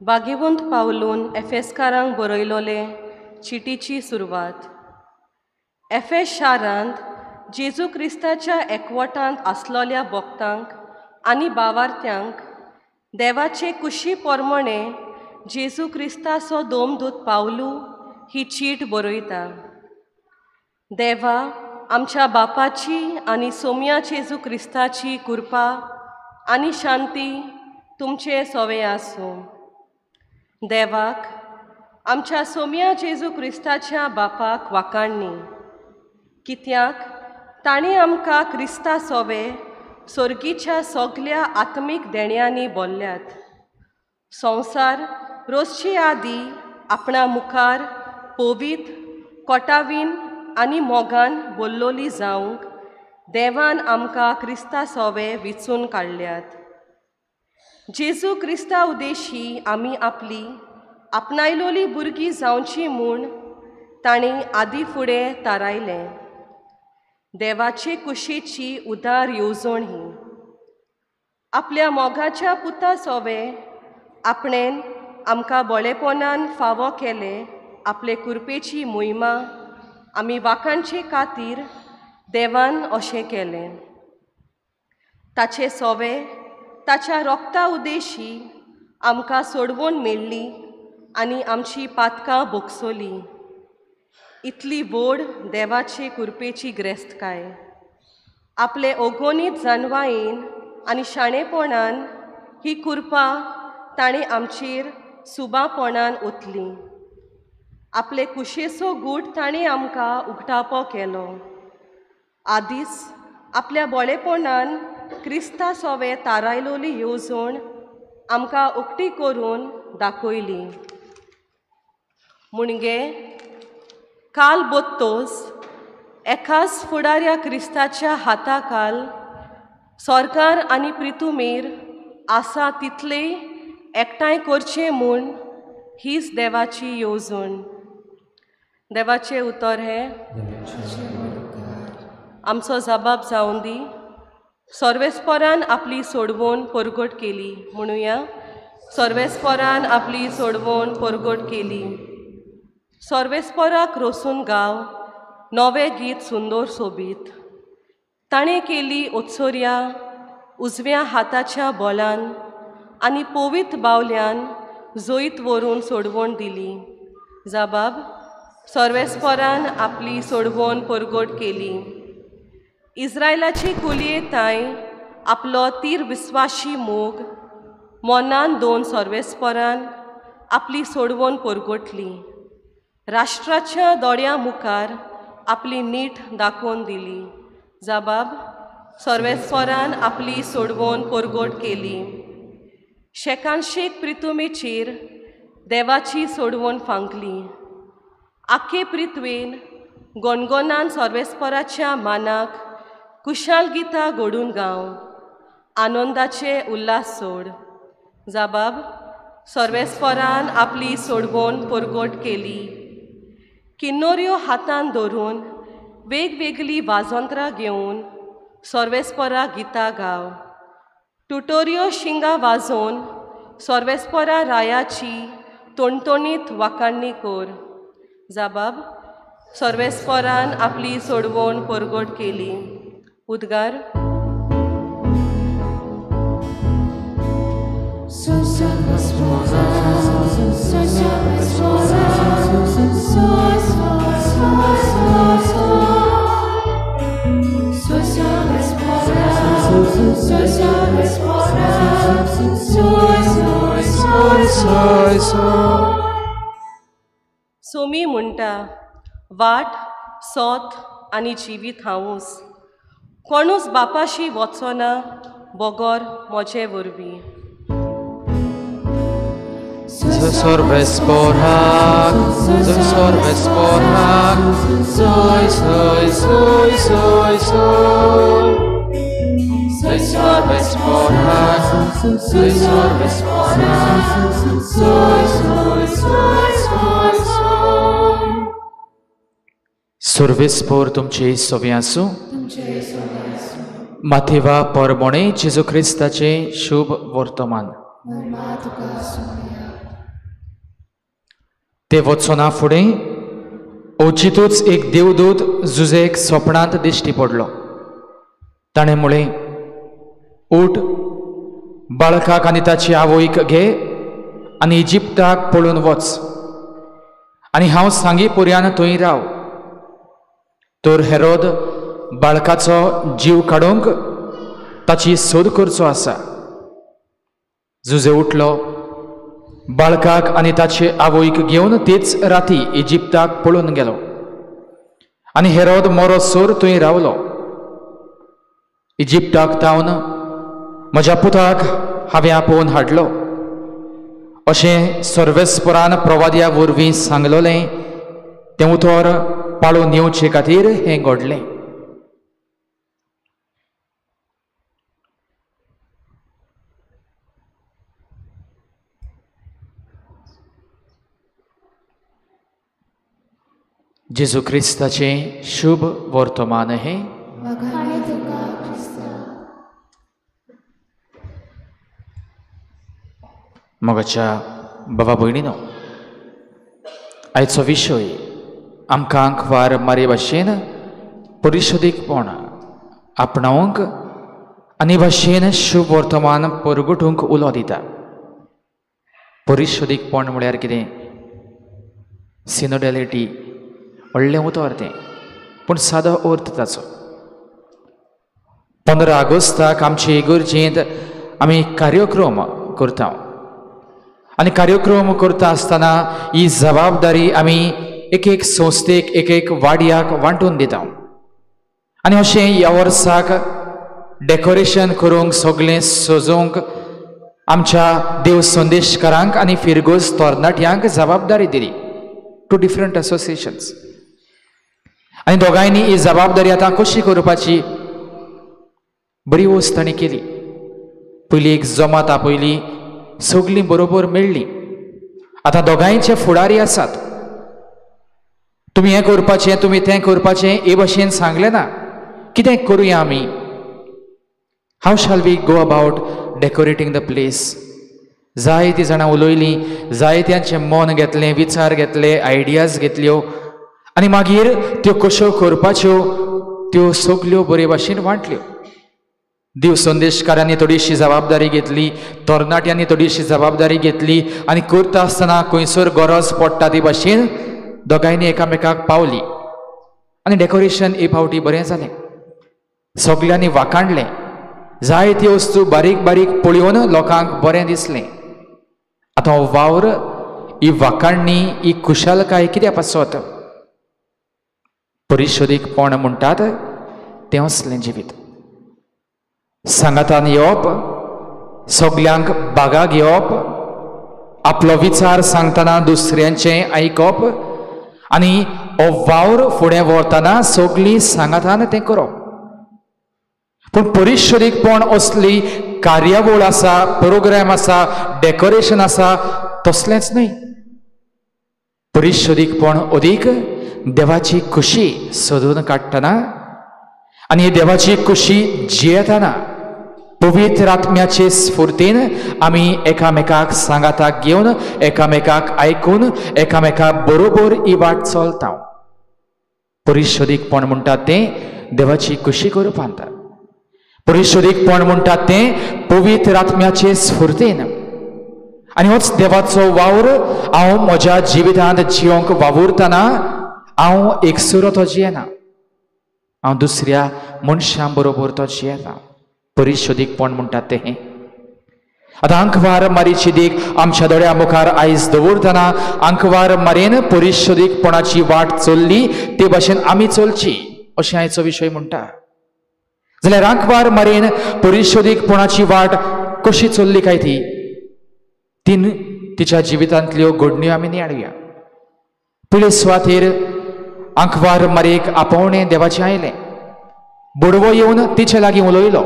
भाग्यवंत पावलून एफेसकारांक बरयलोले चिटीची सुरवात. एफेस शारांत जेजू क्रिस्ताच्या एकवटांत आसलोल्या भक्तांक आनी बावार्थ्यांक देवाचे कुशी पोरमणे जेजू क्रिस्ताचो दोमदूत पावलू ही चीट बरयता. देवा आमच्या बापाची आनी सोम्या जेजू क्रिस्ताची कृपा आनी शांती तुमचे सोवे आसूं. देवाक आमच्या सोम्या जेजू क्रिस्ताच्या बापाक वाकाणणी, कित्याक ताणें आमकां क्रिस्ता सोवे सोर्गीच्या सगल्या आत्मीक देण्यांनी बोल्ल्यात. संवसार रोजचे आदी आपणा मुखार पवीत कोटावीन आनी मोगान बोल्लोली जावंक देवान आमकां क्रिस्ता सोवे विचून काडल्यात. जेजू क्रिस्ता उदेशी आमी आपली आपणायलोली भुरगीं जावची म्हूण ताणें आदी फुडें थारायलें. देवाचे कुशीची उदार येवजण ही. आपल्या मोगाच्या पुता सोवे आपणेन आमकां बोळेपणान फावो केले आपले कुरपेची मोहिमा आमी वाखाणचे खातीर देवान अशें केलें. ताचे सोवे ताच्या रोगता उदेशी आमकां सोडवून मेळ्ळी आनी आमची पातकां भोगसली. इतली व्हड देवाचे कुरपेची ग्रेस्तकाय. आपले ओगोनीत जानवायेन आनी शाणेपणान ही कुरपा ताणें आमचेर सुबापणान ओतली. आपले कुशेचो गूट ताणें आमकां उगटापो केलो. आदींच आपल्या बोळेपणान क्रिस्ता सोवे तारायलोली येवजण आमकां उकती करून दाखयली. मुणगे काल बोत्तोस एकाच फुडाऱ्या क्रिस्ताच्या हाता काल सरकार आनी प्रितुमेर आसा तितले एकठांय करचें म्हूण हीच देवाची येवजण. देवाचें उतर हें आमचो जबाब जावन दी. सर्वेस्परान आपली सोडवण परगट केली म्हणुया. सर्वेस्परान आपली सोडवण परगट केली. सर्वेस्पराक रोसून गाव नवें गीत सुंदर सोबीत. ताणें केली उत्सर्या उजव्या हाताच्या बोलान आनी पवित्र बावल्यान जैत व्हरून सोडवण दिली. जबाब सर्वेस्परान आपली सोडवण परगट केली. इस्रायलाची कुलये तांय आपलो तीर विस्वाशी मोग मोनान दोन सर्वेस्परान आपली सोडवण परगटली. राष्ट्राच्या दोळ्यां मुखार आपली नीट दाखोवन दिली. जबाब सर्वेस्परान आपली सोडवण परगट केली. शेकानशेक प्रितुमेचेर देवाची सोडवण फांकली. आखे प्रितवेन गणगोनान सर्वेस्पराच्या मानाक कुशाल गितां घडून गाव, आनंदाचे उल्हास सोड. जाबाब सर्वेस्परान आपली सोडवण परगट केली. किन्नोऱ्यो हातान धरून वेगवेगळीं वाजंत्रां घेवन सर्वेस्परा गितां गाव. तुटोऱ्यो शिंगां वाजोवन सर्वेस्परा रायाची तणतणीत वाखाणणी कर. जाबाब सर्वेस्परान आपली सोडवण परगट केली. उद्गार. सोमी म्हणटा, वाट सोत आनी जिवीत हांवूच, कोणूच बापाशी वचना बगर म्हजे वरवीं. Sorvesporak, sorvesporak, soy soy soy soy soy. Sorvesporak, sorvesporak, soy soy soy soy soy. Sorvespor तुमचे सोव्यां आसूं. माथेवा परमोणे जेजू क्रिस्ताचें शुभ वर्तमान. ते वचना फुडें अवचितूच एक देवदूत जुजेक सपनांत दिश्टी पडलो. ताणें म्हळें, उठ, बाळकाक आनी ताची आवयक घे आनी इजिप्ताक पळून वच आनी हांव सांगी पर्यान थंय राव. तर हेरोद बाळकाचो जीव काडूंक ताची सोद करचो आसा. जुजे उठलो, बाळकाक आनी ताचे आवयक घेवन तेच राती इजिप्ताक पळून गेलो आनी हेरोद मरोसर थंय रावलो. इजिप्ताक तावन म्हज्या पुताक हांवें आपोवन हाडलो अशें सर्वेस्परान प्रवाद्या वरवीं सांगलोलें तें उतर पाळून येवचे खातीर हें घडलें. जेजू क्रिस्ताचें शुभ वर्तमान हें. मोगाच्या बाबा भयणीनो, आयचो विशय आमकां आंकवार मारी भाशेन परिशोदीकपण आपणावंक आनी भाशेन शुभ वर्तमान परगटूंक उलो दिता. परिशोदीकपण म्हळ्यार कितें? सिनोडॅलिटी व्हडलें उतर तें, पूण सादो अर्थ ताचो. 15 ऑगस्टाक आमचे इगर्जेंत आमी कार्यक्रम करता आनी कार्यक्रम करता आसतना ही जबाबदारी आमी एक एक संस्थेक, एक एक वाड्याक वांटून दिता आनी अशें ह्या वर्साक डेकोरेशन करूंक, सगळें सजोवंक आमच्या देव संदेशकारांक आनी फिरगोज तरणाट्यांक जबाबदारी दिली, टू डिफरंट असोसिएशन्स. आनी दोगांयनी ही जबाबदारी आतां कशी करपाची बरी वस्त तांणी केली. पयली एक जमात आपयली, सगळीं बरोबर मेळ्ळीं. आतां दोगांयचे फुडारी आसात. तुमी हें करपाचें, तुमी तें करपाचें हे भाशेन सांगलें ना. कितें करुया आमी? How shall we go about decorating the place? जायतीं जाणां उलयलीं, जायत्यांचें मन घेतलें, विचार घेतले, आयडियाज घेतल्यो आनी मागीर त्यो कश्यो करपाच्यो त्यो सगल्यो बरे भाशेन वांटल्यो. देव संदेशकारांनी थोडीशी जबाबदारी घेतली, तरणाट्यांनी थोडीशी जबाबदारी घेतली आनी करता आसतना खंयसर गरज पडटा ती भाशेन दोगांयनी एकामेकाक पावली आनी डेकोरेशन हे फावटी बरें जालें. सगल्यांनी वाखाणलें. जायत्यो वस्तू बारीक बारीक पळोवन लोकांक बरें दिसलें. आतां हो वावर, ही वाखाणणी, ही खुशालकाय कित्या पासत? परिशोदीकपण म्हणटात तें असलें जिवीत. सांगातान येवप, सगल्यांक बागा घेवप, आपलो विचार सांगतना दुसऱ्यांचें आयकप आनी हो वावर फुडें व्हरतना सगळीं सांगातान तें करप. पूण परिशदीकपण असली कार्यावळ आसा, प्रोग्राम आसा, डेकोरेशन आसा तसलेंच न्हय. परिशदीकपण अदीक देवाची खुशी सोदून काडटना आनी देवाची खुशी जियेतना पवित्र आत्म्याचे स्फुर्तीन आमी एकामेकाक सांगाताक घेवन, एकामेकाक आयकून, एकामेका बरोबर ही वाट चलता. परिशदीकपण म्हणटात तें देवाची खुशी करपांत. परिशदीकपण म्हणटात तें पवित्र आत्म्याचे स्फुर्तीन. आनी होच देवाचो वावर हांव म्हज्या जिवितांत जिवंक वावुरतना हांव एकसुरो तो जियेना, हांव दुसऱ्या मनशां बरोबर तो जियेता. परिशदीकपण म्हणटात तें. आतां आंकवार मारीची देख आमच्या दोळ्या मुखार आयज दवरतना आंकवार मारेन परिशदीकपणाची वाट चल्ली ते भाशेन आमी चलची अशें आयचो विशय म्हणटा. जाल्यार आंकवार मारेन परिशदीकपणाची वाट कशी चल्ली काय ती तीन तिच्या जिवितांतल्यो घडण्यो आमी नियाळुया. पयले सुवातेर आंकवार मारेक आपोवणें देवाचें आयलें. बडवो येवन तिचे लागीं उलयलो,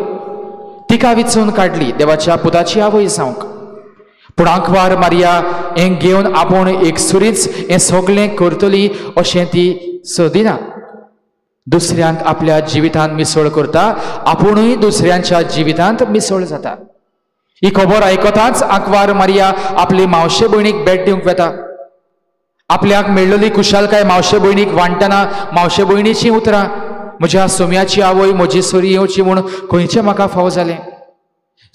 तिका विचून काडली देवाच्या पुताची आवय जावंक. पूण आंकवार मारिया हें घेवन आपूण एकसुरीच हें सगळें करतली अशें ती सोदिना. दुसऱ्यांक आपल्या जिवितांत मिसळ करता, आपुणूय दुसऱ्यांच्या जिवितांत मिसळ जाता. ही खबर आयकताच आंकवार मारिया आपली मावशे भयणीक भेट दिवंक वता. आपल्याक मेळ्ळली खुशालकाय मावशे भयणीक वांटना मावशे भयणीचीं उतरां, म्हज्या सोम्याची आवय म्हजी सरी येवची म्हूण खंयचें म्हाका फावो जालें.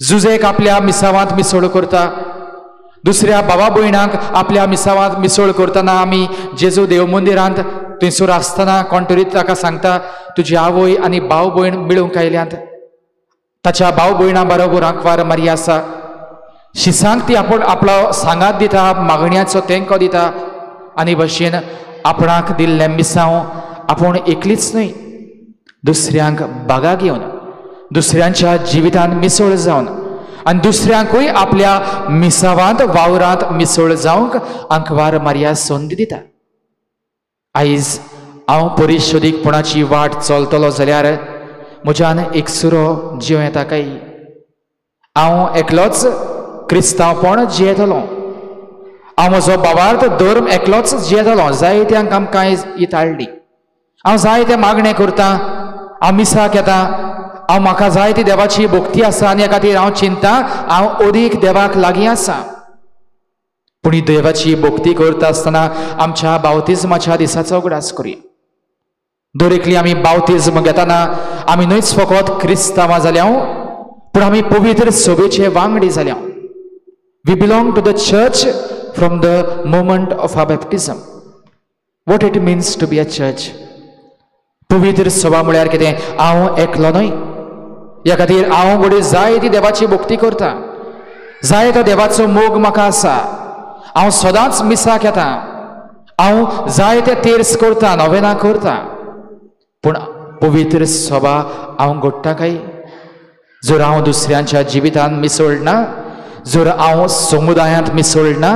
जुजेक आपल्या मिसावांत मिसळ करता, दुसऱ्या बाबा भयणांक आपल्या मिसावांत मिसळ करतना आमी जेजू देव मंदिरांत थंयसर आसतना कोण तरी ताका सांगता तुजी आवय आनी भाव भयण मेळूंक आयल्यांत. ताच्या भाव भयणां बरोबर आंकवार मारिया आसा. शिसांक ती आपूण आपलो सांगात दिता, मागण्याचो तेंको दिता आनी भशेन आपणाक दिल्लें मिसांव आपूण एकलीच न्हय दुसऱ्यांक बागा घेवन, दुसऱ्यांच्या जिवितांत मिसळ जावन आनी दुसऱ्यांकूय आपल्या मिसावांत वावरांत मिसळ जावंक आंकवार मारिया संद दिता. आयज हांव परिशदीकपणाची वाट चलतलो जाल्यार म्हज्यान एकसुरो जिव येता काय? हांव एकलोच क्रिस्तांवपण जियेतलो, हांव म्हजो भावार्थ धर्म एकलोच जियेतलो. जायत्यांक आमकां ही ताळ्ळी. हांव जायते मागणें करतां, हांव मिसाक येता, हांव म्हाका जाय ती देवाची भक्ती आसा आनी ह्या खातीर हांव चिंता हांव अदीक देवाक लागीं आसा. पूण ही देवाची भक्ती करता आसतना आमच्या बावतिज्माच्या दिसाचो उगडास करुया. दर एकली आमी बावतिज्म घेतना आमी न्हयच फकत क्रिस्तांवां जाल्या पूण आमी पवित्र सभेचे वांगडी जाल्या. We belong to the church from the moment of our baptism. What it means to be a church? पवित्र सभा म्हळ्यार कितें? हांव एकलो न्हय. ह्या खातीर हांव घडये जाय ती देवाची भक्ती करता, जाय तो देवाचो मोग म्हाका आसा, हांव सदांच मिसाक येता, हांव जाय ते तेर्स करता, नोवेनां करता, पूण पवित्र सभा हांव घडटा काय? जर हांव दुसऱ्यांच्या जिवितांत मिसळना, जर हांव समुदायांत मिसळना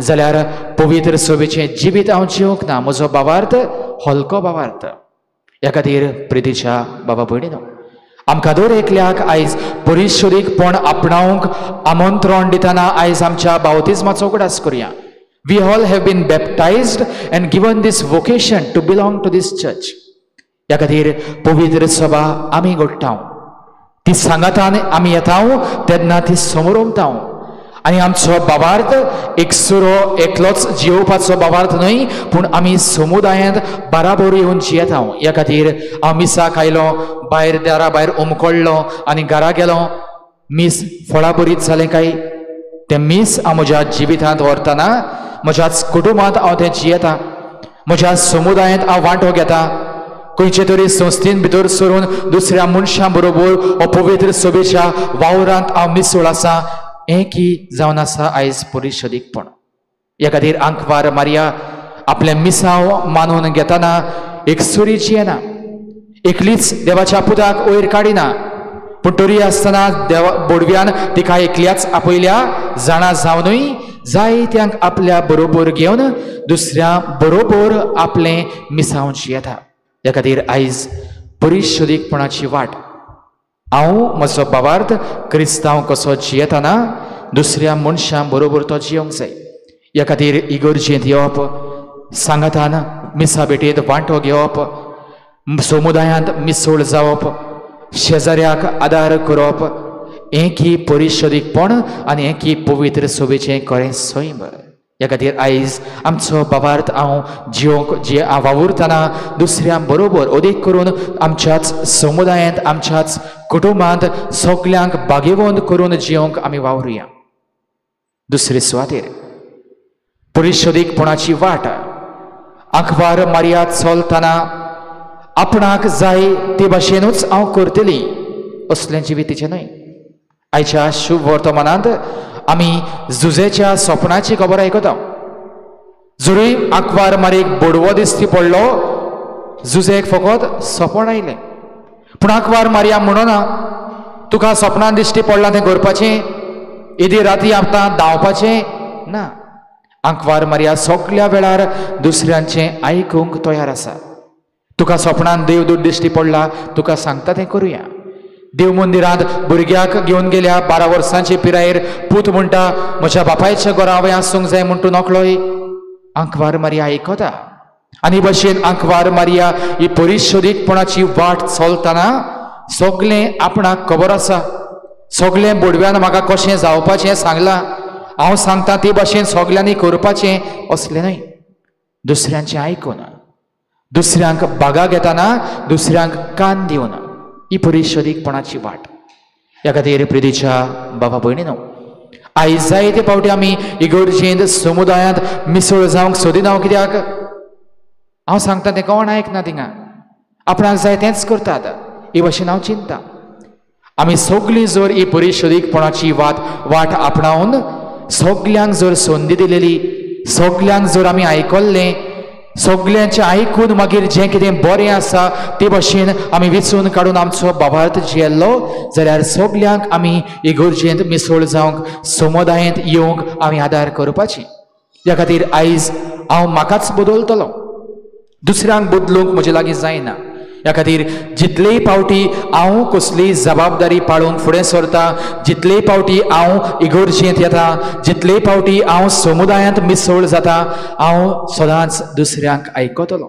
जाल्यार पवित्र सभेचें जिवीत हांव जिवंक ना. म्हजो भावार्थ हलको भावार्थ. ह्या खातीर प्रितीच्या बाबा भयणीनो, आमकां दर एकल्याक आयज परिशदीकपण आपणावंक आमंत्रण दितना आयज आमच्या बावतिज्माचो उगडास करुया. We all have been baptized and given this vocation to belong to this church. ह्या खातीर पवित्र सभा आमी घडटा, ती सांगातान आमी येता तेन्ना ती समरोमता आनी आमचो भावार्थ एकसुरो एकलोच जियोवपाचो भावार्थ न्हय पूण आमी समुदायांत बराबर येवन जियेता. ह्या खातीर हांव मिसाक आयलो, भायर दारा भायर उमकळ्ळो आनी घरा गेलो, मीस फळाबरीत जालें काय? तें मीस हांव म्हज्या जिवितांत व्हरतना म्हज्याच कुटुंबांत हांव तें जियेता, म्हज्या समुदायांत हांव वांटो घेता, खंयचे तरी संस्थेन भितर सरून दुसऱ्या मनशां बरोबर हो पवित्र सभेच्या वावरांत हांव मिसळ आसा. हें की जावन आसा आयज परिशदीकपण. ह्या खातीर आंकवार मारिया आपलें मिसांव मानून घेतना एकसुरी जियेना, एकलीच देवाच्या पुताक वयर काडिना, पूण तरी आसतना देवा बोडव्यान तिका एकल्याच आपयल्या जाणा जावनूय जायत्यांक आपल्या बरोबर घेवन दुसऱ्या बरोबर आपलें मिसावन येता. त्या खातीर आयज परिशोधीकपणाची वाट हांव म्हजो भावार्थ क्रिस्तांव कसो जियेतना दुसऱ्या मनशां बरोबर तो जियोंक जाय. ह्या खातीर इगर्जेंत येवप, सांगातान मिसा भेटेंत वांटो घेवप, समुदायांत मिसळ जावप, शेजाऱ्याक आदार करप हें की परिशोधीकपण आनी हें की पवित्र सोबेचें खरें सैम. ह्या खातीर आयज आमचो भावार्थ हांव जियोंक जे वावुरतना दुसऱ्यां बरोबर अदीक करून आमच्याच समुदायांत आमच्याच कुटुंबांत सगल्यांक भागेवंत करून जियोंक आमी वावरुया. दुसरे सुवातेर परिशोधीकपणाची वाट आंकवार मारिया चलतना आपणाक जाय ते भाशेनूच हांव करतली असलें जिवीत तिचें न्हय. आयच्या शुभ वर्तमानांत आमी जुजेच्या सपनाची खबर आयकता. जरूय आंकवार मारीक बोडवो दिसती पडलो, जुजेक फकत सपन आयलें. पूण आंकवार मारिया म्हणना तुका सपनान दिश्टी पडलां तें करपाचें, येदी राती आतां धांवपाचें ना. आंकवार मारिया सगल्या वेळार दुसऱ्यांचें आयकूंक तयार आसा. तुका सपनान देवदूत दिश्टी पडला, तुका सांगता तें करुया. देव मंदिरांत भुरग्याक घेवन गेल्या 12 वर्सांचे पिरायेर पूत म्हणटा म्हज्या बापायच्या घरा हांवें आसूंक जाय म्हूण तूं नकळोय. आंकवार मारिया आयकता आनी भशेन आंकवार मारिया ही परिशोधीकपणाची वाट चलतना सगळें आपणाक खबर आसा, सगळें बोडव्यान म्हाका कशें जावपाचें सांगलां, हांव सांगता ते भाशेन सगल्यांनी करपाचें असलें न्हय. दुसऱ्यांचें आयकून, दुसऱ्यांक बागा घेतना दुसऱ्यांक कान दिवन ही परिशोधीकपणाची वाट. ह्या खातीर प्रितीच्या बाबा भयणीनो, आयज जायते फावटी आमी इगर्जेंत समुदायांत मिसळ जावंक सोदिना. कित्याक? हांव सांगता तें कोण आयकना, थिंगा आपणाक जाय तेंच करतात ही भाशेन हांव चिंता. आमी सगळीं जर ही परिशोधीकपणाची वाट आपणावन सगल्यांक जर संदी दिलेली, सगल्यांक जर आमी आयकल्लें, सगल्यांचें आयकून मागीर जें कितें बरें आसा ते भाशेन आमी विचून काडून आमचो भावार्थ जियेल्लो जाल्यार सगल्यांक आमी इगर्जेंत मिसळ जावंक समुदायेंत येवंक आमी आदार करपाची. ह्या खातीर आयज हांव म्हाकाच बदलतलो, दुसऱ्यांक बदलूंक म्हजे लागीं जायना. ह्या खातीर जितलेय फावटी हांव कसलीय जबाबदारी पाळूंक फुडें सरता, जितलेय फावटी हांव इगर्जेंत येता, जितलेय फावटी हांव समुदायांत मिसळ जाता, हांव सदांच दुसऱ्यांक आयकतलो.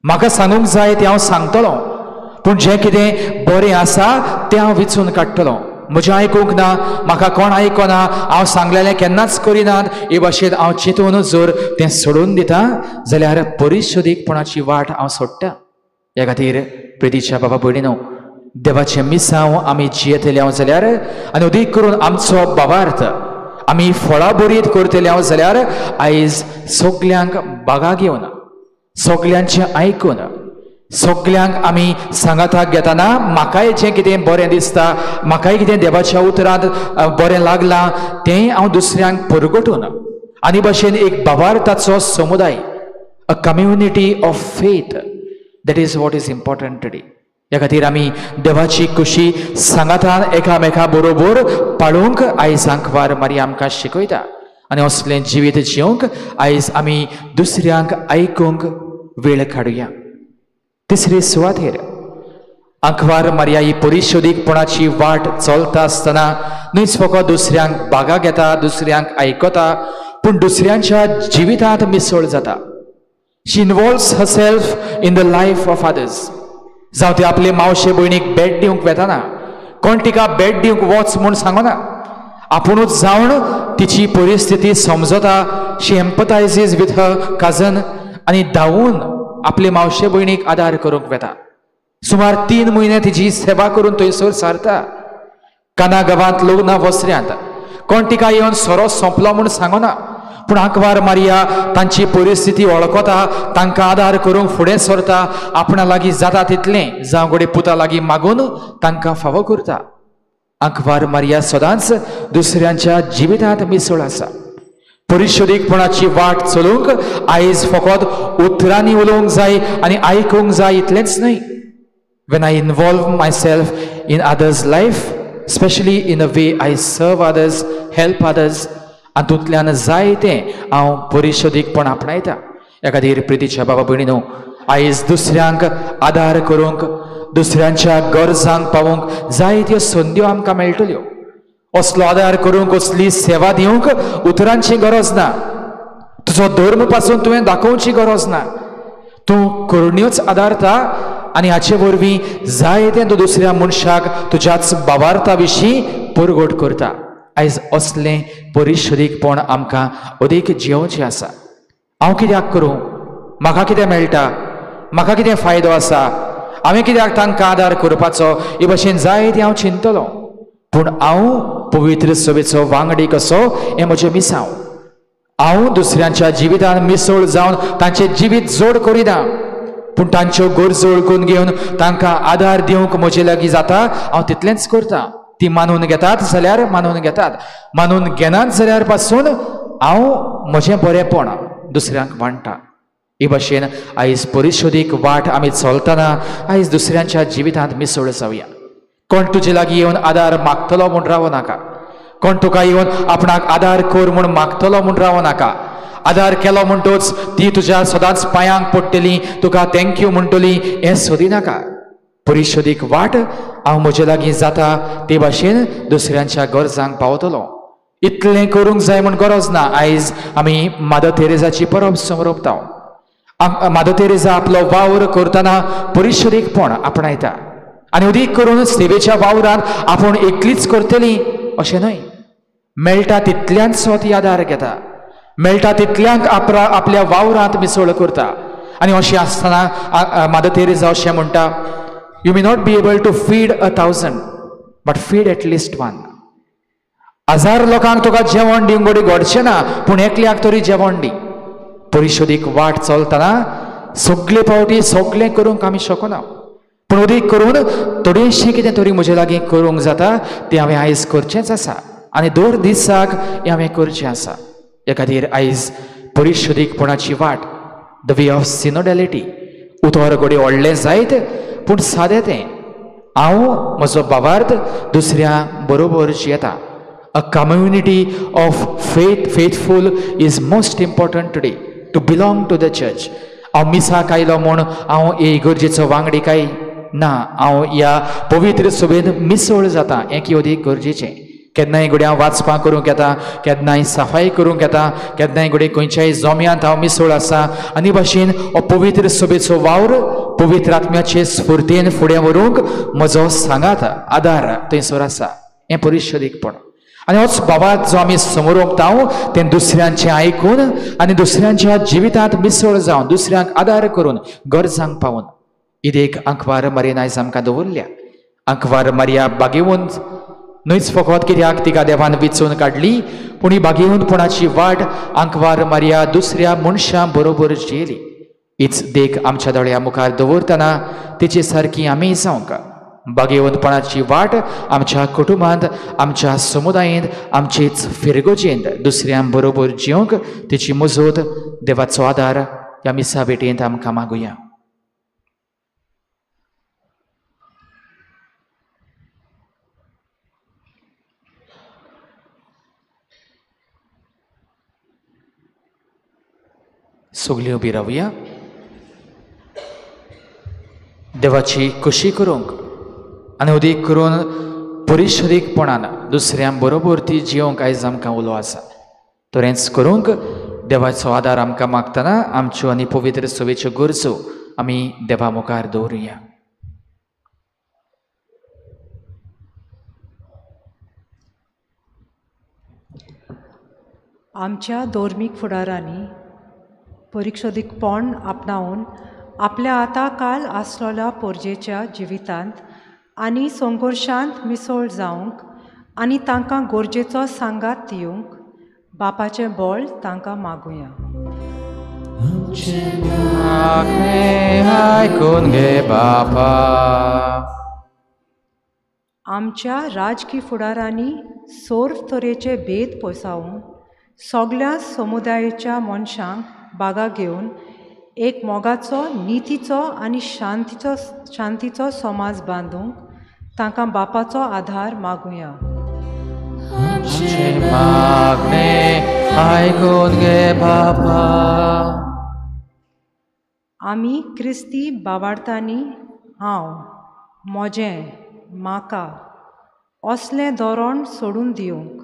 म्हाका सांगूंक जाय तें हांव सांगतलो, पूण जें कितें बरें आसा तें हांव विचून काडटलो. म्हजें आयकूंक ना, म्हाका कोण आयकना, हांव सांगलेलें केन्नाच करिनात हे भाशेन हांव चिंतून जर तें सोडून दिता जाल्यार परिशोधीकपणाची वाट हांव सोडटा. ह्या खातीर प्रितीच्या बाबा भयणीनो, देवाचें मिसांव आमी जियेतले हांव जाल्यार आनी अदीक करून आमचो भावार्थ आमी फळां बरीत करतले हांव जाल्यार आयज सगल्यांक बागा घेवन, सगल्यांचें आयकून, सगल्यांक आमी सांगाताक घेतना म्हाकाय जें कितें बरें दिसता, म्हाकाय कितें देवाच्या उतरांत बरें लागलां तें हांव दुसऱ्यांक परगटून आनी भशेन एक भावार्थाचो समुदाय, a community of faith, that is what is important today. ह्या खातीर आमी देवाची खुशी सांगातान एकामेका बरोबर पाळूंक आयज आंकवार मारिया आमकां शिकयता आनी असलें जिवीत जिवंक आयज आमी दुसऱ्यांक आयकूंक वेळ काडुया. तिसरी सुवातेर आंकवार मारिया ही परिशोधीकपणाची वाट चलता आसतना न्हयच फकत दुसऱ्यांक बागा घेता, दुसऱ्यांक आयकता, पूण दुसऱ्यांच्या जिवितांत मिसळ जाता. She involves herself in the life of others. जावं ती आपले मावशे भयणीक बेड दिवंक वेताना कोण तिका बेड दिवंक वच म्हूण सांगना, आपुणूच जावन तिची परिस्थिती समजता. She empathizes with her cousin आनी धांवून आपले मावशे भयणीक आदार करूंक वेता. सुमार 3 म्हयने तिची सेवा करून थंयसर सारता. काना गांवांत लग्न वसऱ्यांत कोण तिका येवन सोरो सोंपलो म्हूण सांगना, पूण आंकवार मारिया तांची परिस्थिती वळखता, तांकां आदार करूंक फुडें सरता, आपणा लागीं जाता तितलें जावं घडये पुता लागीं मागून तांकां फावो करता. आंकवार मारिया सदांच दुसऱ्यांच्या जिवितांत मिसळ आसा. परिशोधीकपणाची वाट चलूंक आयज फकत उतरांनी उलोवंक जाय आनी आयकूंक जाय इतलेंच न्हय. When I involve myself in others life, specially in a way I serve others, help others. हातूंतल्यान जाय तें हांव परिशदीकपण आपणायता. ह्या खातीर प्रितीच्या बाबा भयणीनो, आयज दुसऱ्यांक आदार करूंक, दुसऱ्यांच्या गरजांक पावोवंक जायत्यो संद्यो आमकां मेळटल्यो. असलो आदार करूंक, असली सेवा दिवंक उतरांची गरज ना, तुजो धर्म पासून तुवें दाखोवची गरज ना. तूं करण्योच आदारता आनी हाचे वरवीं जायतें तूं दुसऱ्या मनशाक तुज्याच बावार्था विशीं परगट करता. आयज असलें परिशदीकपण आमकां अदीक जियोवचें आसा. हांव कित्याक करूं, म्हाका कितें मेळटा, म्हाका कितें फायदो आसा, हांवें कित्याक तांकां आदार करपाचो, हे भशेन जायतें हांव चिंतलो. पूण हांव पवित्र सभेचो वांगडी कसो हें म्हजें मिसांव. हांव दुसऱ्यांच्या जिवितान मिसळ जावन तांचें जिवीत जोड करिना, पूण तांच्यो गरजो वळखून घेवन तांकां आदार दिवंक म्हजे लागीं जाता हांव तितलेंच करता. ती मानून घेतात जाल्यार मानून घेतात, मानून घेनात जाल्यार पासून हांव म्हजें बरेंपण दुसऱ्यांक वांट्टा. हे भाशेन आयज परिशोदीक वाट आमी चलतना आयज दुसऱ्यांच्या जिवितांत मिसळ जावया. कोण तुजे लागीं येवन आदार मागतलो म्हूण रावो नाका, कोण तुका येवन आपणाक आदार कर म्हूण मागतलो म्हूण रावो नाका. आदार केलो म्हणटोच ती तुज्या सदांच पांयांक पडटली, तुका thank you म्हणटली हें सोदी नाका. परिशोदीक वाट हांव म्हजे लागीं जाता ते भाशेन दुसऱ्यांच्या गरजांक पावतलो. इतलें करूंक जाय म्हूण गरज ना. आयज आमी मादर तेरेजाची परब समरोपता. मादर तेरेजा आपलो वावर करतना परिशदीकपण आपणायता आनी अदीक करून सेवेच्या वावरांत आपूण एकलीच करतली अशें न्हय, मेळटा तितल्यांचो ती आदार घेता, मेळटा तितल्यांक आपल्या वावरांत मिसळ करता. आनी अशें आसतना मादर तेरेजा अशें म्हणटा, you may not be able to feed 1,000 but feed at least 1. 1000 लोकांक तुका जेवण दिवंक घडये घडचें ना, पूण एकल्याक तरी जेवण दी. परिशोदीक वाट चलतना सगळे फावटी सगळें करूंक आमी शकना, पूण अदीक करून थोडेशें कितें तरी म्हजे लागीं करूंक जाता तें हांवें आयज करचेंच आसा आनी दर दिसाक हें हांवें करचें आसा. ह्या खातीर आयज परिशोदीकपणाची वाट, the way of सिनोडॅलिटी, उतर घडये व्हडलें जायत पूण सादें तें. हांव म्हजो भावार्थ दुसऱ्या बरोबर जियेता. A community of faith, faithful is most important today to belong to the church. हांव मिसाक आयलो म्हूण हांव हे इगर्जेचो वांगडी काय ना, हांव ह्या पवित्र सभेंत मिसळ जाता हें की अदीक गरजेचें. केन्नाय घडये हांव वाचपां करूंक येता, केन्नाय सफाई करूंक येता, केन्नाय घडये खंयच्याय जोम्यांत हांव मिसळ आसा आनी भाशेन हो पवित्र सभेचो वावर पवित्र आत्म्याचे स्फुर्तीन फुडें व्हरूंक म्हजो सांगात आदार थंयसर आसा. हें परिशदीकपण आनी होच बाबा जो आमी समोर ओंपता तें दुसऱ्यांचें आयकून आनी दुसऱ्यांच्या जिवितांत मिसळ जावन दुसऱ्यांक आदार करून गरजांक पावून ही देख आंकवार मारयेन आयज आमकां दवरल्या. आंकवार मारया बागेवन न्हयच फकत कित्याक तिका देवान विचून काडली, पूण ही बागेवनपणाची वाट आंकवार मारया दुसऱ्या मनशां बरोबर जियेली. हीच देख आमच्या दोळ्या मुखार दवरतना तिचे सारकी आमी जावंक बागेवंतपणाची वाट आमच्या कुटुंबांत, आमच्या समुदायेंत, आमचेच फिरगोजेंत दुसऱ्यां बरोबर जिवंक तिची मजत, देवाचो आदार ह्या मिसा भेटेंत आमकां मागुया. सगळीं उबी रावया, देवाची खोशी करूंक आनी अदीक करून परिशदीकपणान दुसऱ्यां बरोबर ती जिवंक आयज आमकां उलो आसा. तरेंच करूंक देवाचो आदार आमकां मागतना आमच्यो आनी पवित्र सभेच्यो गरजो आमी देवा मुखार दवरुया. आमच्या धर्मीक फुडारांनी परिशदीकपण आपणावन आपल्या आतां काल आसलेल्या पोरजेच्या जिवितांत आनी संघर्शांत मिसळ जावंक आनी तांकां गरजेचो सांगात दिवंक बापाचें बळ तांकां मागुया. आयकून घे बापा. आमच्या राजकी फुडारांनी सर्व तरेचे भेद पयसावन सगळ्या समुदायाच्या मनशांक बागा घेवन एक मोगाचो, नितीचो आनी शांतीचो समाज बांदूंक तांकां बापाचो आधार मागुया. आमचें मागणें आयकून घे बापा. आमी क्रिस्ती बाबार्थांनी हांव, म्हजें, म्हाका असलें धोरण सोडून दिवंक,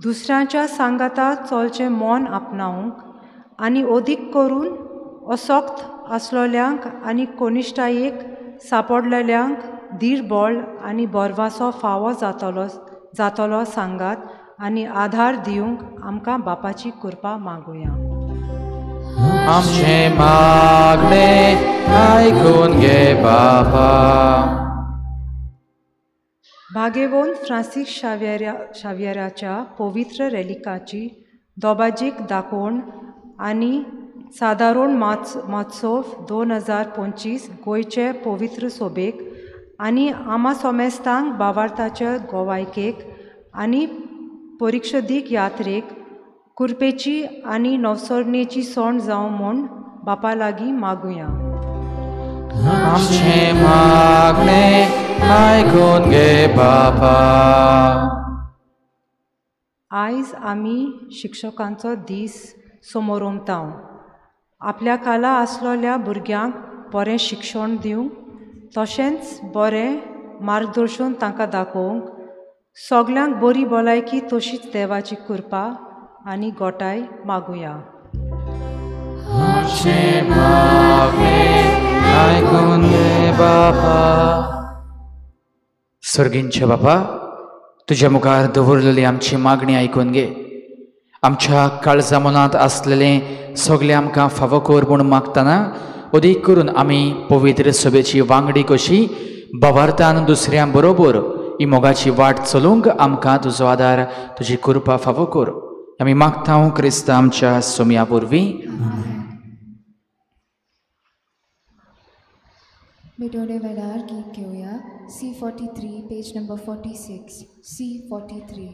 दुसऱ्यांच्या सांगाता चलचें मन आपणावंक आनी अदीक करून असक्त आसलोल्यांक आनी कनिश्ठायेक सापडलेल्यांक धीरबळ आनी बरवासो फावो जातलो सांगात आनी आधार दिवंक आमकां बापाची कृपा मागुया. आमचें मागणें आयकून घे बापा. भागेवंत फ्रांसीस शाव्येराच्या पवित्र रेलिकाची दोबाजीक दाखोवन आनी सादारण महोत्सव 2025 गोंयचे पवित्र सोबेक आनी आमा सोमेस्तांक बावार्थाचे गोवायकेक आनी परिक्षदीक यात्रेक कुरपेची आनी नवसरणेची सण जावं म्हूण बापा लागीं मागुया. आमचें मागणें आयकून घे बापा. आयज आमी शिक्षकांचो दीस समोरमता. आपल्या खाला आसलोल्या भुरग्यांक बरें शिक्षण दिवंक तशेंच बरें मार्गदर्शन तांकां दाखोवंक सगल्यांक बरी भलायकी तशीच देवाची कृपा आनी गोठाय मागुया. आमचें मागणें आयकून घे बापा. सर्गींच्या बापा, तुज्या मुखार दवरलेली आमची मागणी आयकून घे. आमच्या काळजा मनांत आसलेलें सगळें आमकां फावो कर म्हूण मागतना अदीक करून आमी पवित्र सभेची वांगडी कशी बावार्थान दुसऱ्यां बरोबर ही मोगाची वाट चलूंक आमकां तुजो आदार, तुजी कृपा फावो कर. आमी मागता क्रिस्ता आमच्या सोम्या वरवीं. भेटवणे वेळार गीत घेवया. C43 page number 46. C43.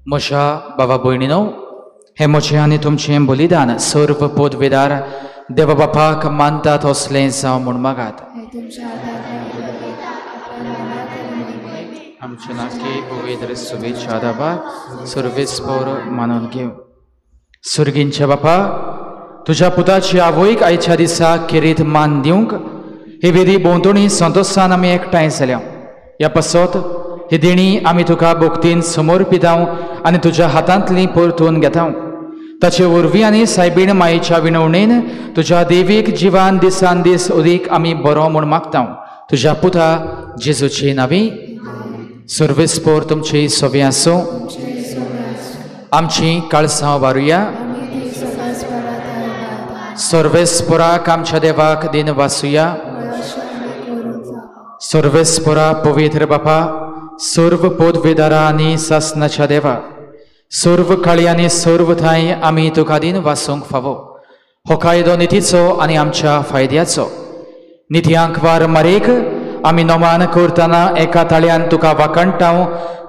म्हज्या बाबा भयणीनो, हें म्हजें आनी तुमचें बलिदान सर्व पदवेदार देवा बापाक मानतात असलें जावं म्हूण मागात. आमच्या नाकी पवित्र शुभेच्छा दाबाक सर्वेस्पोर मानून घेवं. सर्गींच्या बापा, तुज्या पुताची आवयक आयच्या दिसा खेरीत मान दिवंक हे वेदी भोंवतणी संतोशान आमी एकठांय जाल्या. ह्या पासत ही देणी आमी तुका भक्तीन समर्पिताव आनी तुज्या हातांतली परतून घेताव. ताचे वरवीं आनी सायबीण मायेच्या विनवणेन तुज्या देवीक जिवान दिसान दीस अदीक आमी बरो म्हूण मागताव. तुज्या पुता जेजूची नावी. सर्वेस्पोर तुमची सोबी आसूं. आमची काळसां वारुया. सर्वेस्पोराक आमच्या देवाक दिन वासुया. सर्वेस्पोरा पवित्र बापा, सर्व पदवेदारा आनी सासनाच्या देवा, सर्व काळी आनी सर्व ठांय आमी तुका दिन वासूंक फावो. हो कायदो नितीचो आनी आमच्या फायद्याचो. नित्यांक वार मारेक आमी नमान करतना एका ताळ्यान तुका वाखाणटाव,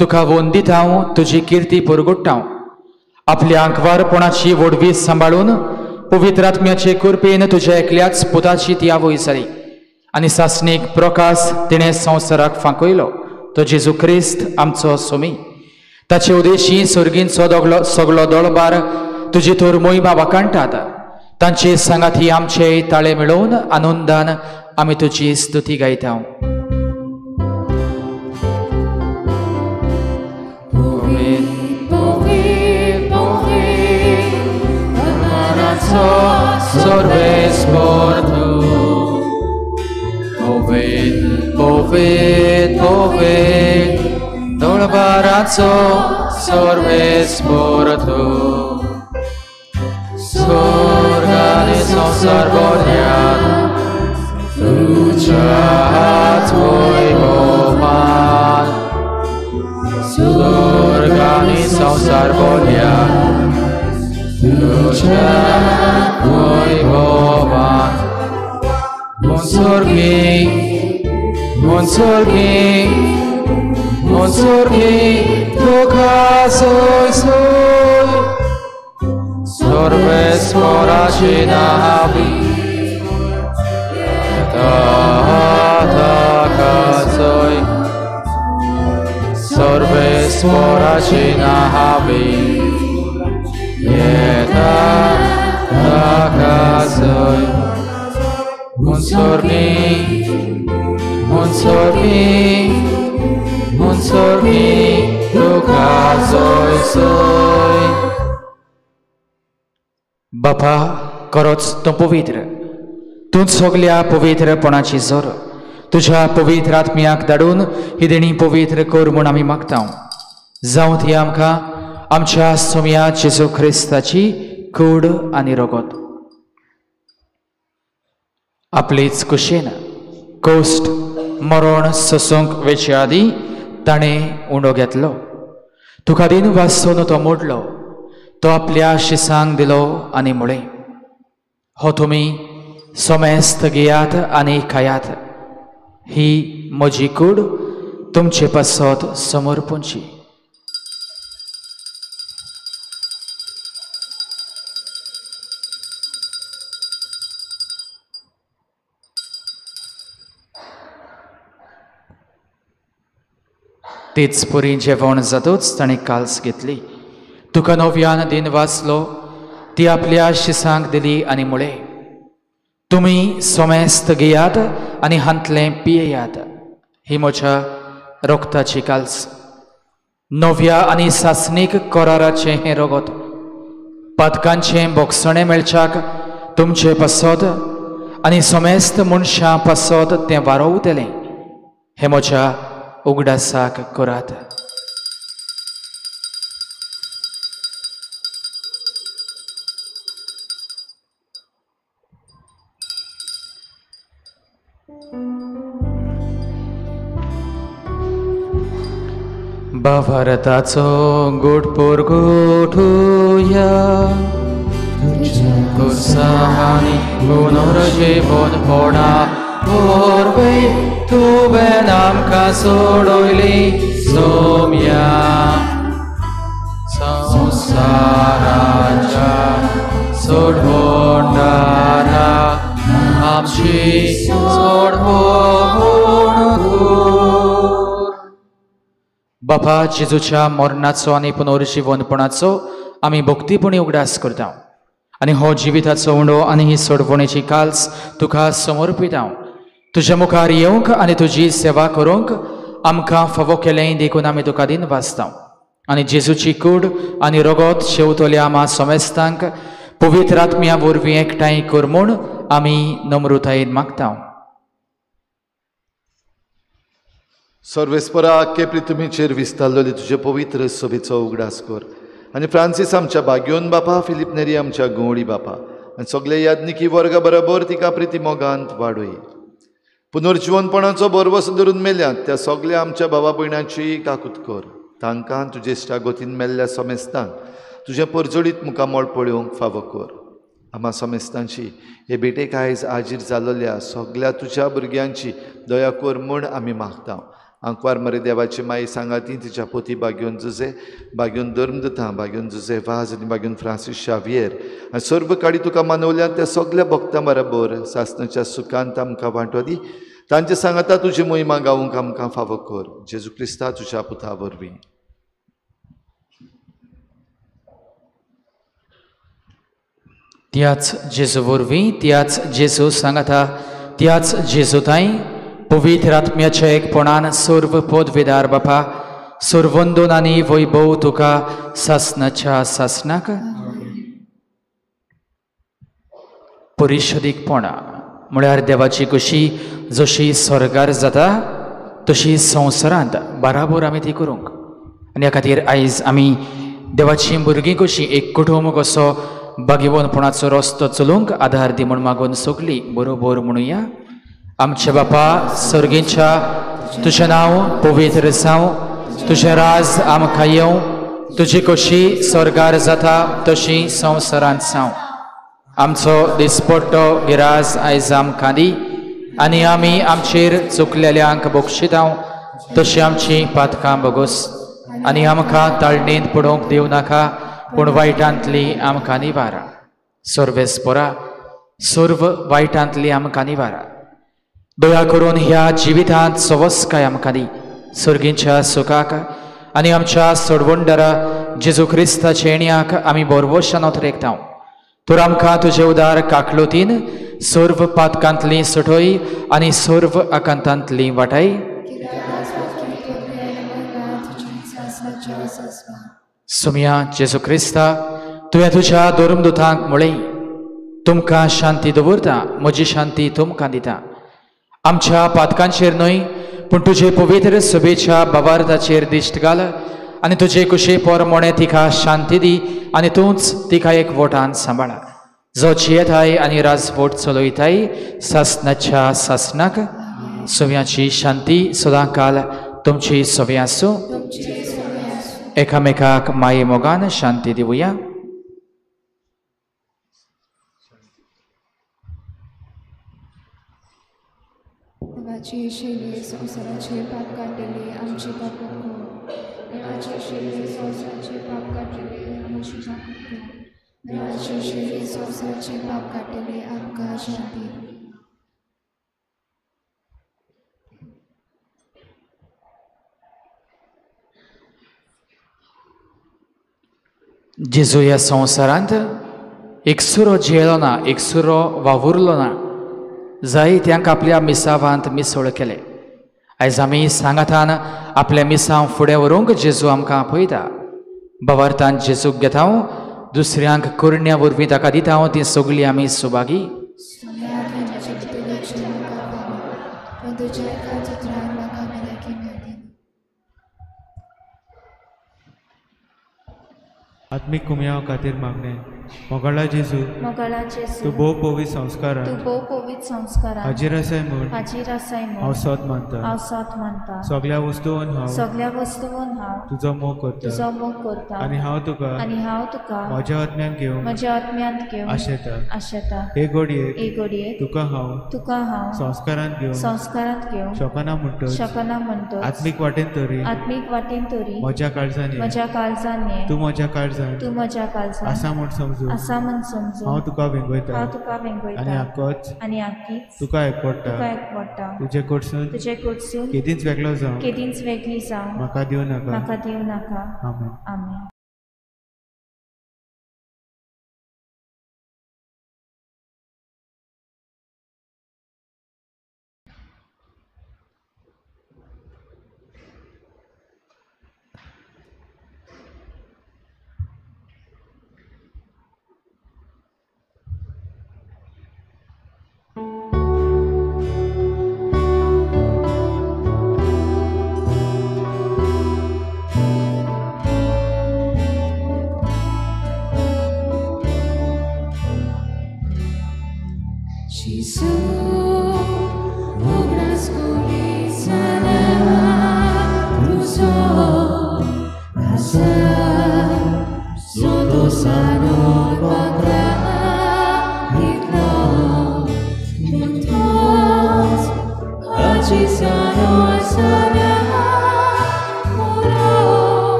तुका वंदिताव, तुजी किर्ती परगुट्टाव. आपल्या आंकवारपणाची व्हडवी सांबाळून पवित्र आत्म्याचे कृपेन तुज्या एकल्याच पुताची ती आवय जाली आनी सासणीक प्रकाश तिणें संवसाराक फांकयलो, तो जेजू क्रिस्त आमचो सोमी. ताचे उदेशी सर्गींचो सगलो दळबार तुजी थोर मोहिमा वाखाणटात. तांचे सांगाती आमचे ताळे मेळोवन आनंदान आमी तुजी स्तुती गायता. दळबाराचो सर्वेस्पर तूं, स्वर्ग आनी संवसार भरल्या तुज्याच वैभवान, स्वर्ग आनी संवसार भरल्या तुज्याच वैभवान. मोन्सोर्गी मोन्सोर्गी मोन्सोर्गी तुका सोय सोय, सर्वेस्पराची नावी ताकाचोय, सर्वेस्पराची नावी येता ताकाचोय. मोन्सोर्गी मोन्सोर्गी मोन्सोर्गी तुका सोय सोय. बापा खरोच तूं पवित्र, तूं सगल्या पवित्रपणाची जोर. तुज्या पवित्र आत्म्याक धाडून ही देणी पवित्र कर म्हूण आमी मागता. जावं ती आमकां आमच्या सोम्या जेजू क्रिस्ताची कूड आनी रगत. आपलेच कुशेन कोश्ट मरण सोसूंक वेचे आदीं ताणें उंडो घेतलो. तुका दिन वासून तो मोडलो, तो आपल्या शिसांक दिलो आनी म्हळें, हो तुमी सोमेस्त घेयात आनी खायात, ही म्हजी कूड तुमचे पासत समर्पणची. तेच परी जेवण जातूच ताणें काल्स घेतली, तुका नव्यान दिन वाचलो, ती आपल्या शिसांक दिली आनी म्हळें, तुमी सोमेस्त घेयात आनी हांतलें पियेयात, ही म्हज्या रगताची काल्स, नव्या आनी सासणीक कराराचें हें रगत. पातकांचें बोगसणें मेळच्याक तुमचे पासत आनी सोमेस्त मनशां पासत तें वारोवतलें, हें म्हज्या उगडासाक करात. भावार्थाचो गोड पोरगोठुया, तुझ्या पुनर्जीवनपणा वरवीं तुवें आमकां सोडयली सोम्या. संवसाराच्या सोडवणारा आमची सोडवण कर. बापा जेजूच्या मरणाचो आनी पुनर्जीवनपणाचो आमी भक्तीपणी उगडास करता आनी हो जिविताचो उंडो आनी ही सोडवणेची काल्स तुका समर्पिता. तुज्या मुखार येवंक आनी तुजी सेवा करूंक आमकां फावो केलें देखून आमी तुका दिन वाचता आनी जेजूची कूड आनी रगत शेवतल्या आमा समेस्तांक पवित्र आत्म्या वरवीं एकठांय कर म्हूण आमी नम्रतायेन मागता. सर्वेस्परा आख्खे पृथ्वीचेर विस्तारलेले तुजे पवित्र सभेचो उगडास कर आनी फ्रांसीस आमच्या भाग्योन बापा, फिलीप नेरी आमच्या गवळी बापा आनी सगळे याज्ञिकी वर्गा बरोबर तिका प्रिती मोगांत वाडय. पुनर्जिवनपणाचो भरवस धरून मेल्यात त्या सगळ्या आमच्या भावा भयणाची काकूत कर. तांकां तुजे इश्टागतीन मेल्ल्या समेस्तांक तुजें परजळीत मुखामळ पळोवंक फावो कर. आमा समेस्तांची हे भेटेक आयज आजीर जालोल्या सगल्या तुज्या भुरग्यांची दया कर म्हूण आमी मागता. आंकवार मरे देवाची माई सांगाती तिच्या पोती बागेवन जुजे, बागेवन धर्मदूतां, बागेवन जुजे वाज आनी बागेवन फ्रांसीस शावियर आनी सर्व काडी तुका मानवल्या त्या सगल्या भक्तां बराबर सासणाच्या सुखांत आमकां वांटो दी. तांचे सांगाता तुजी मोहिमा गावूंक आमकां फावो कर. जेजू क्रिस्ता तुज्या पुता वरवीं. त्याच जेजू वरवीं, त्याच जेजू सांगाता, त्याच जेजू ताई पवित्र आत्म्याच्या एकपणान सर्व पदवेदार बापा सर्वंदन आनी वैभव तुका सासनाच्या सासनाक. परिशदीकपणा म्हळ्यार देवाची कशी जशी स्वर्गार जाता तशी संवसारांत बराबर आमी ती करूंक. आनी ह्या खातीर आयज आमी देवाची भुरगीं कशी एक कुटुंब कसो बागेवनपणाचो रस्तो चलोवंक आदार दी म्हूण मागून सगळीं बरोबर म्हणुया. आमचे बापा सर्गेच्या, तुजें नांव पवित्र जावं, तुजें राज आमकां येवं, तुजी कशी स्वर्गार जाता तशी संवसारांत जावं. आमचो दिसपट्टो गिराज आयज आमकां दी आनी आमी आमचेर चुकलेल्यांक बक्षितांव तशी आमची पातकां बगोस आनी आमकां ताळणेंत पडोवंक दिवं नाका पूण वायटांतली आमकां निवारा. सर्वेस्पोरा सर्व वायटांतली आमकां निवारा. दया करून ह्या जिवितांत सवस्काय आमकां दी, सर्गींच्या सुखाक आनी आमच्या सोडवणदारा जेजू क्रिस्ताच्या येण्याक आमी बोरवशान रेखतांव. तर आमकां तुजे उदार काकलोतीन सर्व पातकांतली सुटय आनी सर्व आकांतांतली वाटाय. सुमया जेजू क्रिस्ता, तुवें तुज्या धर्मदूतांक म्हळें, तुमकां शांती दवरता, म्हजी शांती तुमकां दिता. आमच्या पातकांचेर न्हय पूण तुजे पवित्र सभेच्या बाबार्थाचेर दिश्ट घाल आनी तुजे कुशे पोरमोणे तिका शांती दी आनी तूंच तिका एक वोटान सांबाळ. जो जियेताय आनी राजवोट चलयताय सासनाच्या सासनाक. सव्याची शांती सदांकाल तुमची सवे आसूं. एकामेकाक माये मोगान शांती दिवया. देवाची शैली संवसाराचे पाप काडटले आमची ताकद कर. देवाची शैली संवसाराचे पाप काडटले आमची ताकद कर. देवाची शैली संवसाराचे पाप काडटले आमकां शांती. जेजू ह्या संवसारांत एकसुरो जियेलो ना, एकसुरो वावुरलो ना, जायत्यांक आपल्या मिसावांत मिसळ केले. आयज आमी सांगातान आपल्या मिसांव फुडें व्हरूंक जेजू आमकां आपयता. बावार्थान जेजूक घेता, दुसऱ्यांक करण्या वरवीं ताका दिता, ती सगळीं आमी सुभागी. आत्मीक कुमयाव खातीर मागणें. मोगाळा जेजू, तूं भोव पवित्र संस्कारान हाजीर आसाय म्हूण हांव सोद मानता. सगल्या वस्तून हांव तुजो मोग करता आनी हांव तुका म्हज्या आत्म्यान घेवन आशेता. हे घडयेक तुका हांव संस्कारांत घेवन शकना म्हणटच आत्मीक वाटेन तरी म्हज्या काळजान ये, तूं म्हज्या काळजान आसा म्हूण समजून हांव तुका वेंगयता आनी आक्कीच तुका एकवटा. तुजे कडसून केदींच वेगळो जावं म्हाका दिवं नाका. आमेन. आमेन.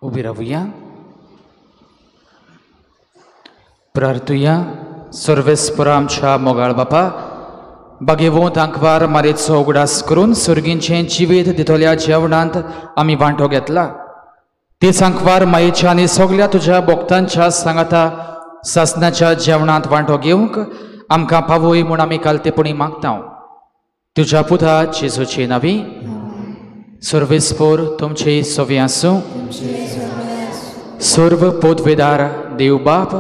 उबी रावया, प्रार्थुया. सर्वेस्परा आमच्या मोगाळ बापा, बागेवंत आंकवार मारेचो उगडास करून सुर्गींचें जिवीत दितल्या जेवणांत आमी वांटो घेतला. तेच आंकवार मायेच्या आनी सगल्या तुज्या भक्तांच्या सांगाता सासनाच्या जेवणांत वांटो घेवंक आमकां पावय म्हूण आमी कालतेपणी मागता. तुज्या पुता जेजूचे नांवी. सर्वेस्पोर तुमचे सवे आसूं. सर्व पोदवेदार देव बाप,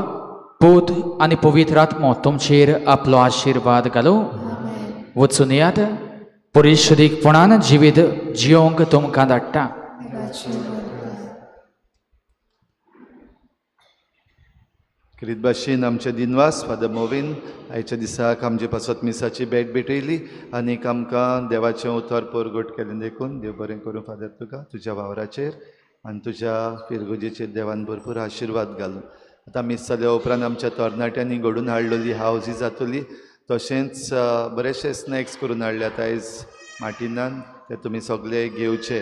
पूत आनी पवित्र आत्मो तुमचेर आपलो आशिर्वाद घालूं. वचून येयात, परिशुद्धीकपणान जिवीत जियोंक तुमकां धाडटा. क्रित भाशेन आमचे दिनवास फादर मोविन आयच्या दिसाक आमचे पासत मिसाची भेट भेटयली आनीक आमकां देवाचें उतर परगट केलें देखून देव बरें करूं फादर तुका तुज्या वावराचेर आनी तुज्या फिरगोजेचेर देवान भरपूर आशिर्वाद घालूं. आतां मीस जाल्या उपरांत आमच्या तरणाट्यांनी घडून हाडलेली हावजी जातली, तशेंच बरेचशे स्नॅक्स करून हाडल्यात आयज मार्टिनान, ते तुमी सगळे घेवचे.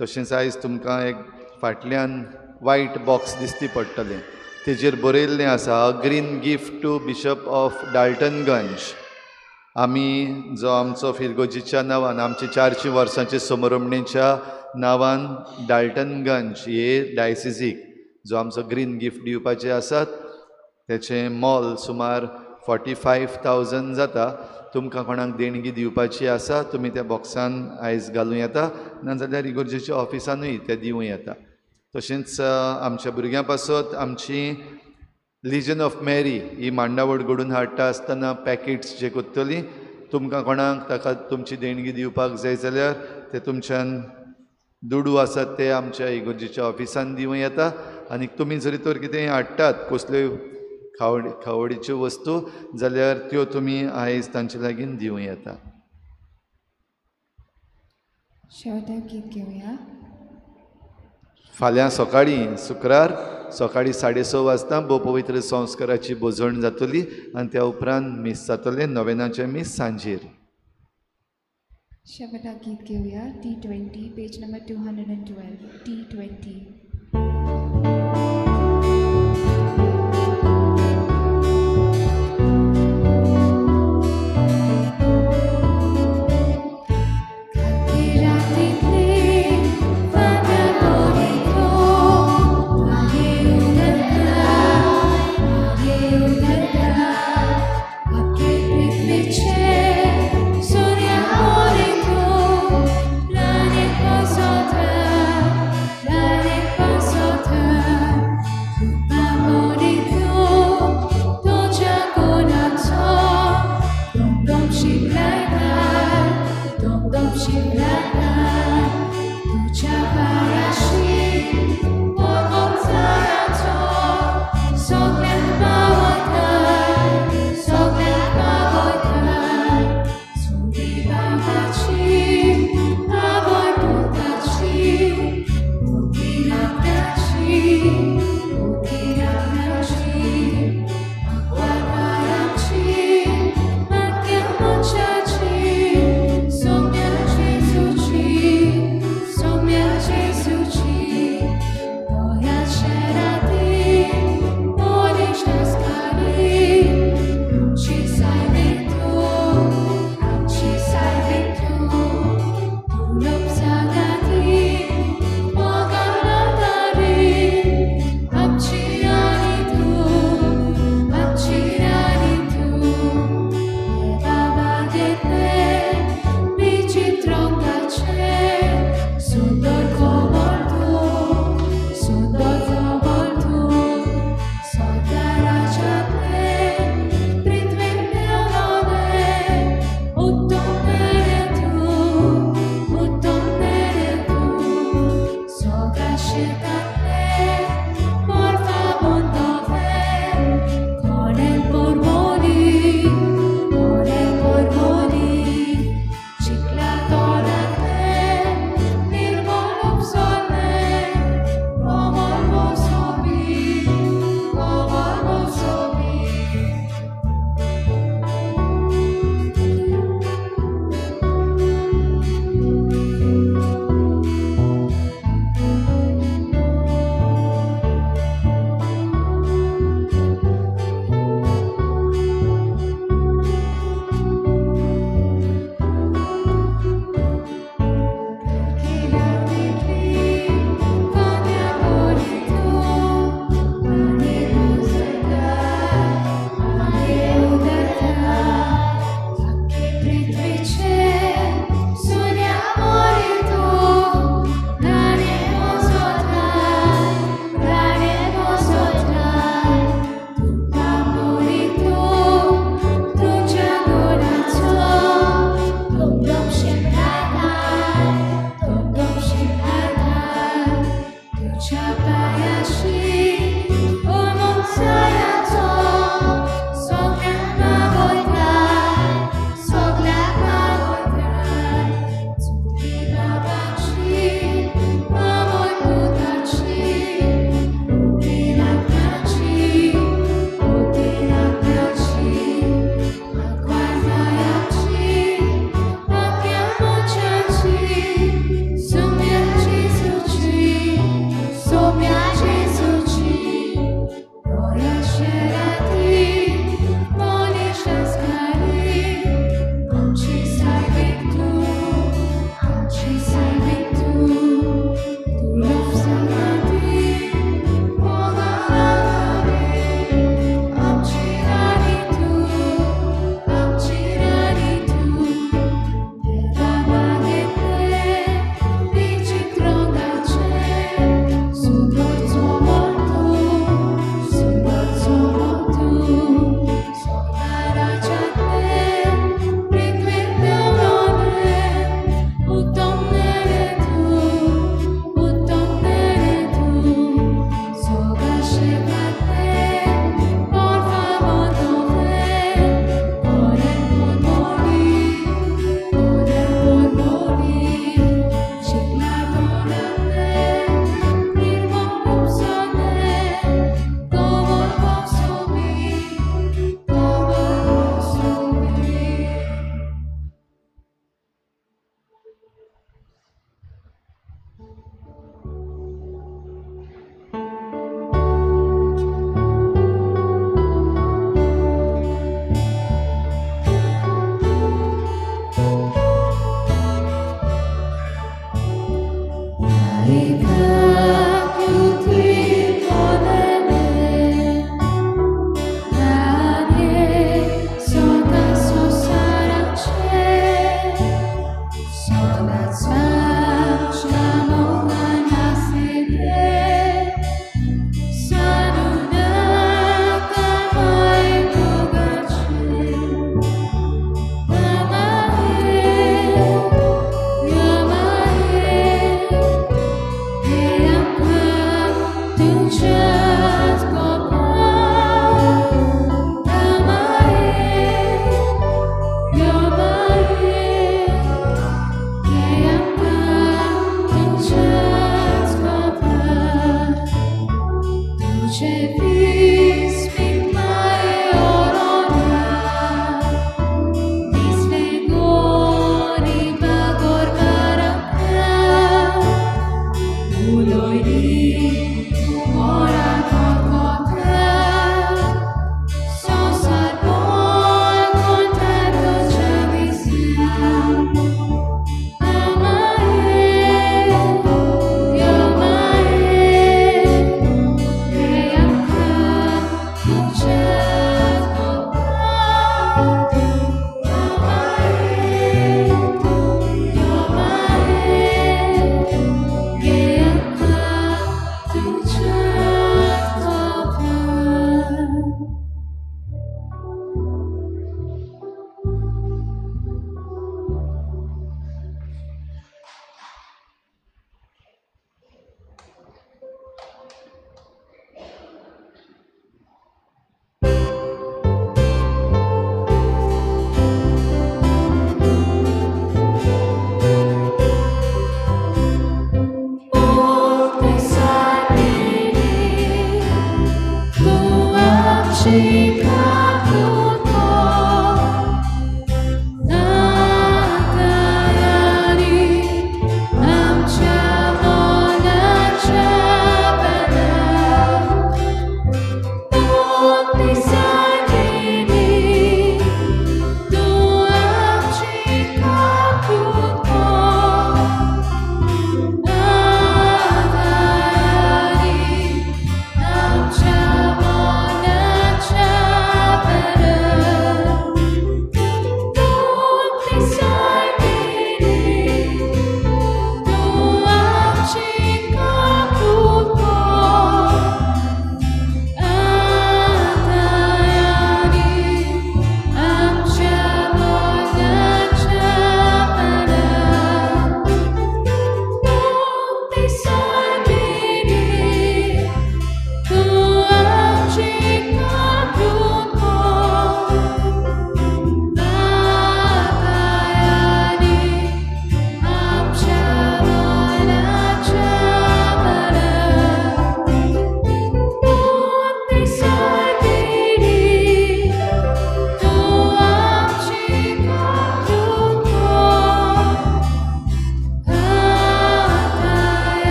तशेंच आयज तुमकां एक फाटल्यान वायट बॉक्स दिसती पडटलें, तेजेर बरयल्लें आसा a green gift to bishop of Daltonganj. आमी जो आमचो फिरगोजीच्या नांवान आमचे 400 वर्सांचे समरमणेच्या नांवान डाल्टनगंज हे डायसिजीक जो आमचो ग्रीन गिफ्ट दिवपाचे आसात तेचें मोल सुमार 45,000 जाता. तुमकां कोणाक देणगी दिवपाची आसा तुमी त्या बॉक्सान आयज घालूं येता, नाजाल्यार इगोर्जेच्या ऑफिसानूय ते दिवं येता. तशेंच आमच्या भुरग्यां पासत आमची लिजन ऑफ मॅरी ही मांडावळ घडून हाडटा आसतना पॅकेट्स जे कोत्तली, तुमकां कोणाक ताका तुमची देणगी दिवपाक जाय जाल्यार ते तुमच्यान दुडू आसात ते आमच्या इगोर्जेच्या ऑफिसान दिवं येता. आनी तुमी जरी तर कितेंय हाडटात कसल्योय खावडीच्यो वस्तू जाल्यार त्यो तुमी आयज तांचे लागीं दिवं येता. शेवटाक गीत घेवया. फाल्यां सकाळीं शुक्रार सकाळीं 6:30 वाजता भोव पवित्र संस्काराची भोजण जातली आनी त्या उपरांत मीस जातलें, नोवेनाचें मीस सांजेर. शेवटाक गीत घेवया. T20 page number 212. T20.